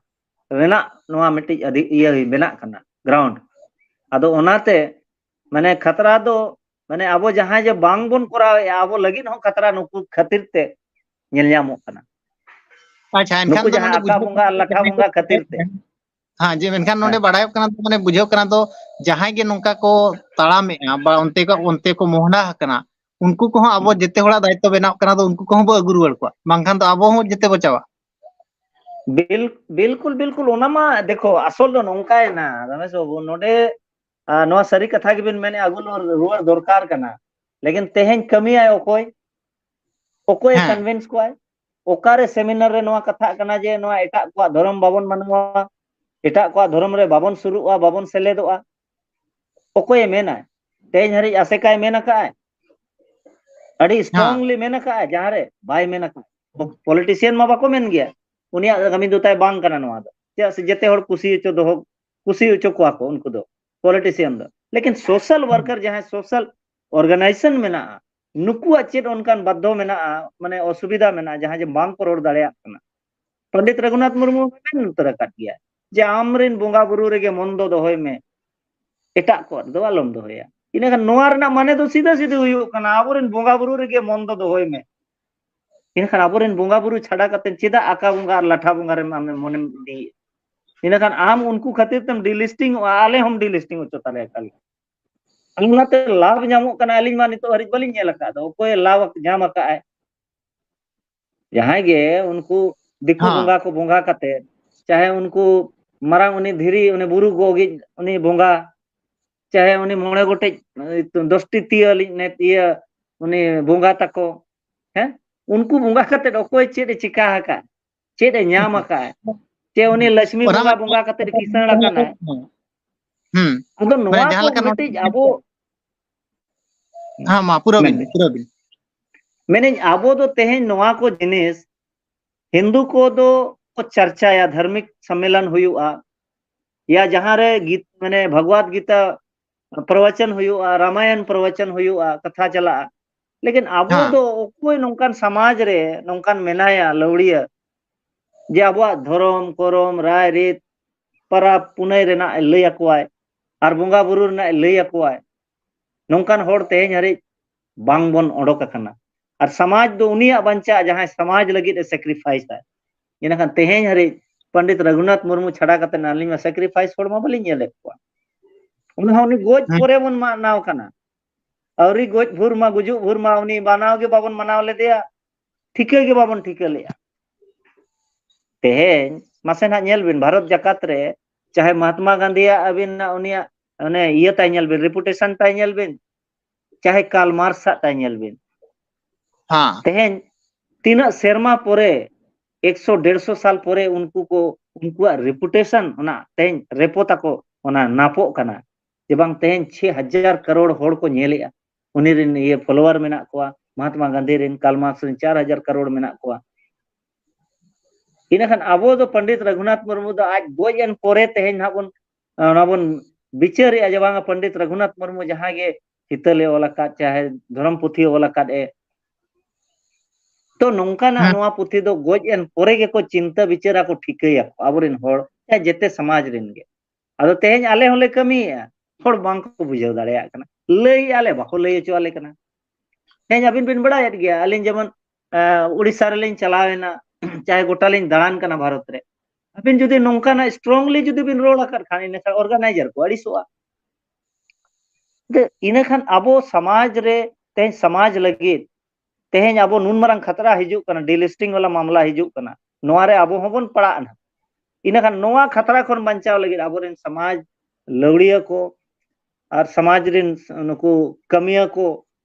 ᱨᱮᱱᱟᱜ ᱱᱚᱣᱟ ᱢᱤᱫᱴᱤᱡ ᱟᱹᱰᱤ ᱤᱭᱟᱹ ᱵᱮᱱᱟᱜ ᱠᱟᱱᱟ, ground᱾ ᱟᱫᱚ ᱚᱱᱟᱛᱮ ᱢᱟᱱᱮ ᱠᱷᱟᱛᱨᱟ ᱫᱚ, ᱢᱟᱱᱮ ᱟᱵᱚ ᱡᱟᱦᱟᱸᱭ ᱡᱮ ᱵᱟᱝ ᱵᱚᱱ ᱠᱚᱨᱟᱣᱮᱫᱼᱟ, ᱟᱵᱚ ᱞᱟᱹᱜᱤᱫ ᱦᱚᱸ ᱠᱷᱟᱛᱨᱟ ᱱᱩᱠᱩ ᱠᱷᱟᱹᱛᱤᱨ ᱛᱮ ᱧᱮᱞ ᱧᱟᱢᱚᱜ ᱠᱟᱱᱟ᱾ ᱟᱪᱪᱷᱟ, ᱮᱱᱠᱷᱟᱱ ᱱᱩᱠᱩ ᱫᱚ ᱡᱟᱦᱟᱸ ᱱᱚᱰᱮ ᱟᱠᱟ ᱵᱩᱡᱷᱟᱹᱣ ᱵᱚᱸᱜᱟ ᱟᱨ ᱞᱟᱴᱷᱟ ᱵᱚᱸᱜᱟ ᱠᱷᱟᱹᱛᱤᱨ ᱛᱮ᱾ ᱦᱮᱸ, ᱡᱮ ᱢᱮᱱᱠᱷᱟᱱ ᱱᱚᱰᱮ ᱦᱮᱸ᱾ ᱵᱟᱲᱟᱭᱚᱜ ᱠᱟᱱᱟ, ᱢᱟᱱᱮ ᱵᱩᱡᱷᱟᱹᱜ ᱠᱟᱱᱟ ᱫᱚ, ᱡᱟᱦᱟᱸᱭ ᱜᱮ ᱱᱚᱝᱠᱟ ᱠᱚ ᱛᱟᱲᱟᱢᱮᱜᱼᱟ ᱵᱟ ᱚᱱᱛᱮ ᱠᱚ, ᱚᱱᱛᱮ ᱠᱚ ᱢᱚᱦᱰᱟ ᱟᱠᱟᱱᱟ, ᱩᱱᱠᱩ ᱠᱚᱦᱚᱸ ᱟᱵᱚ ᱦᱩᱸ᱾ ᱡᱮᱛᱮ ᱦᱚᱲᱟᱜ ᱫᱟᱭᱤᱛᱛᱚ ᱵᱮᱱᱟᱣ ᱠᱟᱱᱟ, ᱫᱚ ᱩᱱᱠᱩ ᱠᱚᱦᱚᱸ ᱵᱚ ᱟᱹᱜᱩ ᱨᱩᱣᱟᱹᱲ ᱠᱚᱣᱟ, ᱵᱟᱝᱠᱷᱟᱱ ᱫᱚ ᱟᱵᱚ ᱦᱚᱸ ᱡᱮᱛᱮ ᱵᱚ ᱪᱟᱵᱟᱜᱼᱟ᱾ ᱵᱤᱞ-, ᱵᱤᱞᱠᱩᱞ, ᱵᱤᱞᱠᱩᱞ, ᱚᱱᱟ ᱢᱟ ᱫᱮᱠᱷᱚ, ᱟᱥᱚᱞ ᱫᱚ ᱱᱚᱝᱠᱟᱭᱮᱱᱟ ᱨᱚᱢᱮᱥ ᱵᱟᱹᱵᱩ, ᱱᱚᱰᱮ, ᱟ, ᱱᱚᱣᱟ ᱥᱟᱹᱨᱤ ᱠᱟᱛᱷᱟ ᱜᱮᱵᱤᱱ ᱢᱮᱱᱮᱫᱼᱟ, ᱟᱹᱜᱩ ᱨᱩᱣᱟᱹᱲ ᱫᱚᱨᱠᱟᱨ ᱠᱟᱱᱟ, ᱞᱮᱠᱤᱱ ᱛᱮᱦᱮᱧ ᱠᱟᱹᱢᱤᱭᱟᱭ ᱚᱠᱚᱭ? ᱚᱠᱚᱭᱮ ᱦᱮᱸ᱾ convince ᱠᱚᱣᱟᱭ? ᱚᱠᱟᱨᱮ seminar ᱨᱮ ᱱᱚᱣᱟ ᱠᱟᱛᱷᱟᱜ ᱠᱟᱱᱟ ᱡᱮ ᱱᱚᱣᱟ ᱮᱴᱟᱜ ᱠᱚᱣᱟᱜ ᱫᱷᱚᱨᱚᱢ ᱵᱟᱵᱚᱱ ᱢᱟᱱᱟᱣᱟ, ᱮᱴᱟᱜ ᱠᱚᱣᱟᱜ ᱫᱷᱚᱨᱚᱢ ᱨᱮ ᱵᱟᱵᱚᱱ ᱥᱩᱨᱩᱜᱼᱟ, ᱵᱟᱵᱚᱱ ᱥᱮᱞᱮᱫᱚᱜᱼᱟ? ᱚᱠᱚᱭᱮ ᱢᱮᱱᱟ? ᱛᱮᱦᱮᱧ ᱦᱟᱹᱨᱤᱡ ᱟᱥᱮᱠᱟᱭ ᱢᱮᱱ ᱟᱠᱟᱫᱼᱟᱭ? ᱟᱹᱰᱤ ᱦᱮᱸ᱾ strongly ᱢᱮᱱ ᱟᱠᱟᱫᱼᱟᱭ, ᱡᱟᱦᱟᱸ ᱨᱮ ᱵᱟᱭ ᱢᱮᱱ ᱟᱠᱟᱫ᱾ ᱯᱚ-, politician ᱢᱟ ᱵᱟᱠᱚ ᱢᱮᱱ ᱜᱮᱭᱟ, ᱩᱱᱤᱭᱟᱜ ᱠᱟᱹᱢᱤ ᱫᱚ ᱛᱟᱭ ᱵᱟᱝ ᱠᱟᱱᱟ ᱱᱚᱣᱟ ᱫᱚ᱾ ᱪᱮᱫᱟᱜ ᱥᱮ ᱡᱮᱛᱮ ᱦᱚᱲ ᱠᱩᱥᱤ ᱦᱚᱪᱚ ᱫᱚᱦᱚ, ᱠᱩᱥᱤ ᱦᱚᱪᱚ ᱠᱚᱣᱟ ᱠᱚ ᱩᱱᱠᱩ ᱫᱚ, politician ᱫᱚ᱾ ᱞᱮᱠᱤᱱ social worker, ᱡᱟᱦᱟᱸᱭ social organization ᱢᱮᱱᱟᱜᱼᱟ, ᱱᱩᱠᱩᱣᱟᱜ ᱪᱮᱫ ᱚᱱᱠᱟᱱ ᱵᱟᱫᱽᱫᱷᱚ ᱢᱮᱱᱟᱜᱼᱟ, ᱢᱟᱱᱮ ᱚᱥᱩᱵᱤᱫᱷᱟ ᱢᱮᱱᱟᱜᱼᱟ, ᱡᱟᱦᱟᱸ ᱡᱮ ᱵᱟᱝ ᱠᱚ ᱨᱚᱲ ᱫᱟᱲᱮᱭᱟᱜ ᱠᱟᱱᱟ? ᱯᱚᱱᱰᱤᱛ ᱨᱚᱜᱷᱩᱱᱟᱛᱷ ᱢᱩᱨᱢᱩ ᱢᱮᱱ ᱩᱛᱟᱹᱨ ᱟᱠᱟᱫ ᱜᱮᱭᱟ ᱡᱮ ᱟᱢᱨᱮᱱ ᱵᱚᱸᱜᱟ ᱵᱩᱨᱩ ᱨᱮᱜᱮ ᱢᱚᱱ ᱫᱚ ᱫᱚᱦᱚᱭ ᱢᱮ, ᱮᱴᱟᱜ ᱠᱚᱣᱟᱜ ᱫᱚ ᱟᱞᱚᱢ ᱫᱚᱦᱚᱭᱟ᱾ ᱤᱱᱟᱹᱠᱷᱟᱱ ᱱᱚᱣᱟ ᱨᱮᱱᱟᱜ ᱢᱟᱱᱮ ᱫᱚ ᱥᱤᱫᱷᱟᱹ ᱥᱤᱫᱷᱟᱹ ᱦᱩᱭᱩᱜ ᱠᱟᱱᱟ, ᱟᱵᱚᱨᱮᱱ ᱵᱚᱸᱜᱟ ᱵᱩᱨᱩ ᱨᱮᱜᱮ ᱢᱚᱱ ᱫᱚ ᱫᱚᱦᱚᱭ ᱢᱮ᱾ ᱤᱱᱟᱹᱠᱷᱟᱱ ᱟᱵᱚᱨᱮᱱ ᱵᱚᱸᱜᱟ ᱵᱩᱨᱩ ᱪᱷᱟᱰᱟ ᱠᱟᱛᱮ ᱪᱮᱫᱟᱜ ᱟᱠᱟ ᱵᱚᱸᱜᱟ ᱟᱨ ᱞᱟᱴᱷᱟ ᱵᱚᱸᱜᱟ ᱨᱮᱢ ᱟᱢᱮᱢ ᱢᱚᱱᱮᱢ ᱤᱫᱤᱭᱮᱫ? ᱤᱱᱟᱹᱠᱷᱟᱱ ᱟᱢ ᱩᱱᱠᱩ ᱠᱷᱟᱹᱛᱤᱨ ᱛᱮᱢ delisting ᱚᱜᱼᱟ, ᱟᱞᱮ ᱦᱚᱸᱢ delisting ᱦᱚᱪᱚ ᱛᱟᱞᱮᱭᱟ ᱠᱟᱞᱤ᱾ ᱚᱱᱟᱛᱮ ᱞᱟᱵᱷ ᱧᱟᱢᱚᱜ ᱠᱟᱱᱟ, ᱟᱹᱞᱤᱧ ᱢᱟ ᱱᱤᱛᱚᱜ ᱦᱟᱹᱨᱤᱡ ᱵᱟᱹᱞᱤᱧ ᱧᱮᱞ ᱟᱠᱟᱫ ᱫᱚ, ᱚᱠᱚᱭᱮ ᱞᱟᱵᱷ ᱧᱟᱢ ᱟᱠᱟᱫ ᱟᱭ? ᱡᱟᱦᱟᱸᱭ ᱜᱮ ᱩᱱᱠᱩ ᱫᱤᱠᱩ ᱦᱮᱸ᱾ ᱵᱚᱸᱜᱟ ᱠᱚ ᱵᱚᱸᱜᱟ ᱠᱟᱛᱮ, ᱪᱟᱦᱮ ᱩᱱᱠᱩ ᱢᱟᱨᱟᱝ ᱩᱱᱤ ᱫᱷᱤᱨᱤ, ᱩᱱᱤ ᱵᱩᱨᱩ ᱜᱚᱜᱤᱡ ᱩᱱᱤ ᱵᱚᱸᱜᱟ, ᱪᱟᱦᱮ ᱩᱱᱤ ᱢᱚᱬᱮ ᱜᱚᱴᱮᱡ, ᱮ, ᱫᱚᱥᱴᱤ ᱛᱤᱭᱟᱹ ᱞᱤᱡ ᱱᱮ-, ᱤᱭᱟᱹ, ᱩᱱᱤ ᱵᱚᱸᱜᱟ ᱛᱟᱠᱚ, ᱦᱮᱸ? ᱩᱱᱠᱩ ᱵᱚᱸᱜᱟ ᱠᱟᱛᱮ ᱚᱠᱚᱭ ᱪᱮᱫ ᱮ ᱪᱤᱠᱟ ᱟᱠᱟᱫ, ᱪᱮᱫ ᱮ ᱧᱟᱢ ᱟᱠᱟᱫ, ᱪᱮ ᱩᱱᱤ ᱞᱟᱪᱷᱢᱤ ᱚᱱᱟ ᱢᱟ ᱵᱚᱸᱜᱟ ᱵᱚᱸᱜᱟ ᱠᱟᱛᱮ ᱠᱤᱥᱟᱹᱬ ᱟᱠᱟᱱᱟᱭ? ᱦᱩᱸ᱾ ᱟᱫᱚ ᱢᱟᱱᱮ ᱱᱚᱣᱟ ᱡᱟᱦᱟᱸ ᱠᱚ ᱞᱮᱠᱟ ᱱᱚᱣᱟ ᱢᱤᱫᱴᱤᱡ ᱟᱵᱚ ᱦᱮᱸ, ᱢᱟ ᱯᱩᱨᱟᱹ ᱵᱤᱱ, ᱢᱮᱱᱫᱟᱹᱧ᱾ ᱯᱩᱨᱟᱹ ᱵᱤᱱ᱾ ᱢᱮᱱᱟᱹᱧ, ᱟᱵᱚ ᱫᱚ ᱛᱮᱦᱮᱧ ᱱᱚᱣᱟ ᱠᱚ ᱡᱤᱱᱤᱥ ᱦᱤᱱᱫᱩ ᱠᱚᱫᱚ ᱠᱚ ᱪᱟᱨᱪᱟᱭᱟ, ᱫᱷᱟᱨᱢᱤᱠ ᱥᱚᱢᱢᱮᱞᱚᱱ ᱦᱩᱭᱩᱜᱼᱟ, ᱭᱟ ᱡᱟᱦᱟᱸ ᱨᱮ ᱜᱤᱛ-, ᱢᱟᱱᱮ ᱵᱷᱟᱜᱽᱣᱟᱫ ᱜᱤᱛᱟ ᱯᱨᱚᱣᱚᱪᱚᱱ ᱦᱩᱭᱩᱜᱼᱟ, ᱨᱟᱢᱟᱭᱚᱱ ᱯᱨᱚᱣᱚᱪᱚᱱ ᱦᱩᱭᱩᱜᱼᱟ, ᱠᱟᱛᱷᱟ ᱪᱟᱞᱟᱜᱼᱟ᱾ ᱞᱮᱠᱤᱱ ᱟᱵᱚ ᱦᱮᱸ᱾ ᱫᱚ ᱚᱠᱚᱭ ᱱᱚᱝᱠᱟᱱ ᱥᱚᱢᱟᱡᱽ ᱨᱮ ᱱᱚᱝᱠᱟᱱ ᱢᱮᱱᱟᱭᱟ ᱞᱟᱹᱣᱲᱤᱭᱟᱹ, ᱡᱮ ᱟᱵᱚᱣᱟᱜ ᱫᱷᱚᱨᱚᱢ, ᱠᱚᱨᱚᱢ, ᱨᱟᱭ ᱨᱤᱛ, ᱯᱟᱨᱟᱵᱽ ᱯᱩᱱᱟᱹᱭ ᱨᱮᱱᱟᱜ ᱮ ᱞᱟᱹᱭ ᱟᱠᱚᱣᱟᱭ, ᱟᱨ ᱵᱚᱸᱜᱟ ᱵᱩᱨᱩ ᱨᱮᱱᱟᱜ ᱮ ᱞᱟᱹᱭ ᱟᱠᱚᱣᱟᱭ᱾ ᱱᱚᱝᱠᱟᱱ ᱦᱚᱲ ᱛᱮᱦᱮᱧ ᱦᱟᱹᱨᱤᱡ ᱵᱟᱝ ᱵᱚᱱ ᱚᱰᱚᱠ ᱟᱠᱟᱱᱟ᱾ ᱟᱨ ᱥᱚᱢᱟᱡᱽ ᱫᱚ ᱩᱱᱤᱭᱟᱜ ᱵᱟᱧᱪᱟᱜᱼᱟ, ᱡᱟᱦᱟᱸᱭ ᱥᱚᱢᱟᱡᱽ ᱞᱟᱹᱜᱤᱫ ᱮ sacrifice ᱟᱭ᱾ ᱤᱱᱟᱹᱠᱷᱟᱱ ᱛᱮᱦᱮᱧ ᱦᱟᱹᱨᱤᱡ ᱯᱚᱱᱰᱤᱛ ᱨᱚᱜᱷᱩᱱᱟᱛᱷ ᱢᱩᱨᱢᱩ ᱪᱷᱟᱲᱟ ᱠᱟᱛᱮ ᱟᱹᱞᱤᱧ ᱢᱟ sacrifice ᱦᱚᱲ ᱢᱟ ᱵᱟᱹᱞᱤᱧ ᱧᱮᱞᱮᱫ ᱠᱚᱣᱟ᱾ ᱚᱱᱟ ᱦᱚᱸ ᱩᱱᱤ ᱜᱚᱡ ᱦᱮᱸ᱾ ᱯᱚᱨᱮ ᱵᱚᱱ ᱢᱟᱱᱟᱣ ᱠᱟᱱᱟ᱾ ᱟᱹᱣᱨᱤ ᱜᱚᱡ ᱵᱷᱳᱨ ᱢᱟ, ᱜᱩᱡᱩᱜ ᱵᱷᱳᱨ ᱢᱟ ᱩᱱᱤ ᱢᱟᱱᱟᱣ ᱜᱮ ᱵᱟᱵᱚᱱ ᱢᱟᱱᱟᱣ ᱞᱮᱫᱮᱭᱟ, ᱴᱷᱤᱠᱟᱹ ᱜᱮ ᱵᱟᱵᱚᱱ ᱴᱷᱤᱠᱟᱹ ᱞᱮᱫᱼᱟ᱾ ᱛᱮᱦᱮᱧ ᱢᱟᱥᱮ ᱱᱟᱦᱟᱜ ᱧᱮᱞ ᱵᱤᱱ, ᱵᱷᱟᱨᱚᱛ ᱡᱟᱠᱟᱛ ᱨᱮ ᱪᱟᱦᱮ ᱢᱟᱦᱟᱛᱢᱟ ᱜᱟᱱᱫᱷᱤᱭᱟᱜ ᱟᱹᱵᱤᱱᱟᱜ ᱩᱱᱤᱭᱟᱜ ᱚᱱᱮ ᱤᱭᱟᱹ ᱛᱟᱭ ᱧᱮᱞ ᱵᱤᱱ, reputation ᱛᱟᱭ ᱧᱮᱞ ᱵᱤᱱ, ᱪᱟᱦᱮ ᱠᱟᱨᱞ ᱢᱟᱨᱠᱥ ᱟᱜ ᱛᱟᱭ ᱧᱮᱞ ᱵᱤᱱ᱾ ᱦᱮᱸ᱾ ᱛᱮᱦᱮᱧ ᱛᱤᱱᱟᱹᱜ ᱥᱮᱨᱢᱟ ᱯᱚᱨᱮ, ᱮᱠᱥᱚ ᱰᱮᱲᱥᱚ ᱥᱟᱞ ᱯᱚᱨᱮ ᱩᱱᱠᱩ ᱠᱚ, ᱩᱱᱠᱩᱣᱟᱜ reputation ᱚᱱᱟ ᱛᱮᱦᱮᱧ ᱨᱮᱯᱚ ᱛᱟᱠᱚ ᱚᱱᱟ ᱱᱟᱯᱚᱜ ᱠᱟᱱᱟ᱾ ᱡᱮ ᱵᱟᱝ ᱛᱮᱦᱮᱧ ᱪᱷᱮ ᱦᱟᱡᱟᱨ ᱠᱟᱨᱳᱲ ᱦᱚᱲ ᱠᱚ ᱧᱮᱞᱮᱜᱼᱟ, ᱩᱱᱤ ᱨᱮᱱ ᱤᱭᱟᱹ follower ᱢᱮᱱᱟᱜ ᱠᱚᱣᱟ, ᱢᱟᱦᱟᱛᱢᱟ ᱜᱟᱱᱫᱷᱤ ᱨᱮᱱ, ᱠᱟᱨᱞ ᱢᱟᱨᱠᱥ ᱨᱮᱱ ᱪᱟᱨ ᱦᱟᱡᱟᱨ ᱠᱟᱨᱳᱲ ᱢᱮᱱᱟᱜ ᱠᱚᱣᱟ᱾ ᱤᱱᱟᱹᱠᱷᱟᱱ ᱟᱵᱚ ᱫᱚ ᱯᱚᱱᱰᱤᱛ ᱨᱚᱜᱷᱩᱱᱟᱛᱷ ᱢᱩᱨᱢᱩ ᱫᱚ ᱟᱡ ᱜᱚᱡ ᱮᱱ ᱯᱚᱨᱮ ᱛᱮᱦᱮᱧ ᱱᱟᱦᱟᱜ ᱵᱚᱱ, ᱚᱱᱟ ᱵᱚᱱ ᱵᱤᱪᱟᱹᱨᱮᱜᱼᱟ ᱡᱮ ᱵᱟᱝᱟ ᱯᱚᱱᱰᱤᱛ ᱨᱚᱜᱷᱩᱱᱟᱛᱷ ᱢᱩᱨᱢᱩ ᱡᱟᱦᱟᱸ ᱜᱮ ᱦᱤᱛᱟᱹᱞᱮ ᱚᱞ ᱟᱠᱟᱫ, ᱪᱟᱦᱮ ᱫᱷᱚᱨᱚᱢ ᱯᱩᱛᱷᱤ ᱚᱞ ᱟᱠᱟᱫ ᱮ, ᱛᱚ ᱱᱚᱝᱠᱟᱱᱟᱜ ᱦᱮᱸ᱾ ᱱᱚᱣᱟ ᱯᱩᱛᱷᱤ ᱫᱚ ᱜᱚᱡ ᱮᱱ ᱯᱚᱨᱮ ᱜᱮᱠᱚ ᱪᱤᱱᱛᱟᱹ ᱵᱤᱪᱟᱹᱨᱟ ᱠᱚ, ᱴᱷᱤᱠᱟᱹᱭᱟᱠᱚ ᱟᱵᱚᱨᱮᱱ ᱦᱚᱲ, ᱡᱮᱛᱮ ᱥᱚᱢᱟᱡᱽ ᱨᱮᱱ ᱜᱮ᱾ ᱟᱫᱚ ᱛᱮᱦᱮᱧ ᱟᱞᱮ ᱦᱚᱸᱞᱮ ᱠᱟᱹᱢᱤᱭᱮᱫᱼᱟ, ᱦᱚᱲ ᱵᱟᱝ ᱠᱚ ᱵᱩᱡᱷᱟᱹᱣ ᱫᱟᱲᱮᱭᱟᱜ ᱠᱟᱱᱟ, ᱞᱟᱹᱭᱮᱫᱼᱟ ᱞᱮ, ᱵᱟᱠᱚ ᱞᱟᱹᱭ ᱦᱚᱪᱚ ᱟᱞᱮ ᱠᱟᱱᱟ᱾ ᱛᱮᱦᱮᱧ ᱟᱹᱵᱤᱱ ᱵᱤᱱ ᱵᱟᱲᱟᱭᱮᱫ ᱜᱮᱭᱟ, ᱟᱹᱞᱤᱧ ᱡᱮᱢᱚᱱ, ᱟᱸ, ᱩᱲᱤᱥᱥᱟ ᱨᱮᱞᱤᱧ ᱪᱟᱞᱟᱣ ᱮᱱᱟ, ᱪᱟᱦᱮ ᱜᱚᱴᱟ ᱞᱤᱧ ᱫᱟᱬᱟᱱ ᱠᱟᱱᱟ ᱵᱷᱟᱨᱚᱛ ᱨᱮ, ᱟᱹᱵᱤᱱ ᱡᱩᱫᱤ ᱱᱚᱝᱠᱟᱱᱟᱜ strongly ᱡᱩᱫᱤ ᱵᱤᱱ ᱨᱚᱲ ᱟᱠᱟᱫ ᱠᱷᱟᱱ, ᱤᱱᱟᱹᱠᱷᱟᱱ organizer ᱠᱚ ᱟᱹᱲᱤᱥᱚᱜᱼᱟ᱾ ᱤᱱᱟᱹᱠᱷᱟᱱ ᱟᱵᱚ ᱥᱚᱢᱟᱡᱽ ᱨᱮ ᱛᱮᱦᱮᱧ ᱥᱚᱢᱟᱡᱽ ᱞᱟᱹᱜᱤᱫ ᱛᱮᱦᱮᱧ ᱟᱵᱚ ᱱᱩᱱ ᱢᱟᱨᱟᱝ ᱠᱷᱟᱛᱨᱟ ᱦᱤᱡᱩᱜ ᱠᱟᱱᱟ, delisting ᱵᱟᱞᱟ ᱢᱟᱢᱞᱟ ᱦᱤᱡᱩᱜ ᱠᱟᱱᱟ, ᱱᱚᱣᱟ ᱨᱮ ᱟᱵᱚ ᱦᱚᱸᱵᱚᱱ ᱯᱟᱲᱟᱜᱼᱟ ᱱᱟᱦᱟᱜ᱾ ᱤᱱᱟᱹᱠᱷᱟᱱ ᱱᱚᱣᱟ ᱠᱷᱟᱛᱨᱟ ᱠᱷᱚᱱ ᱵᱟᱧᱪᱟᱣ ᱞᱟᱹᱜᱤᱫ ᱟᱵᱚᱨᱮᱱ ᱥᱚᱢᱟᱡᱽ ᱞᱟᱹᱣᱲᱤᱭᱟᱹ ᱠᱚ ᱟᱨ ᱥᱚᱢᱟᱡᱽ ᱨᱮᱱ ᱱᱩᱠᱩ ᱠᱟᱹᱢᱤᱭᱟᱹ ᱠᱚ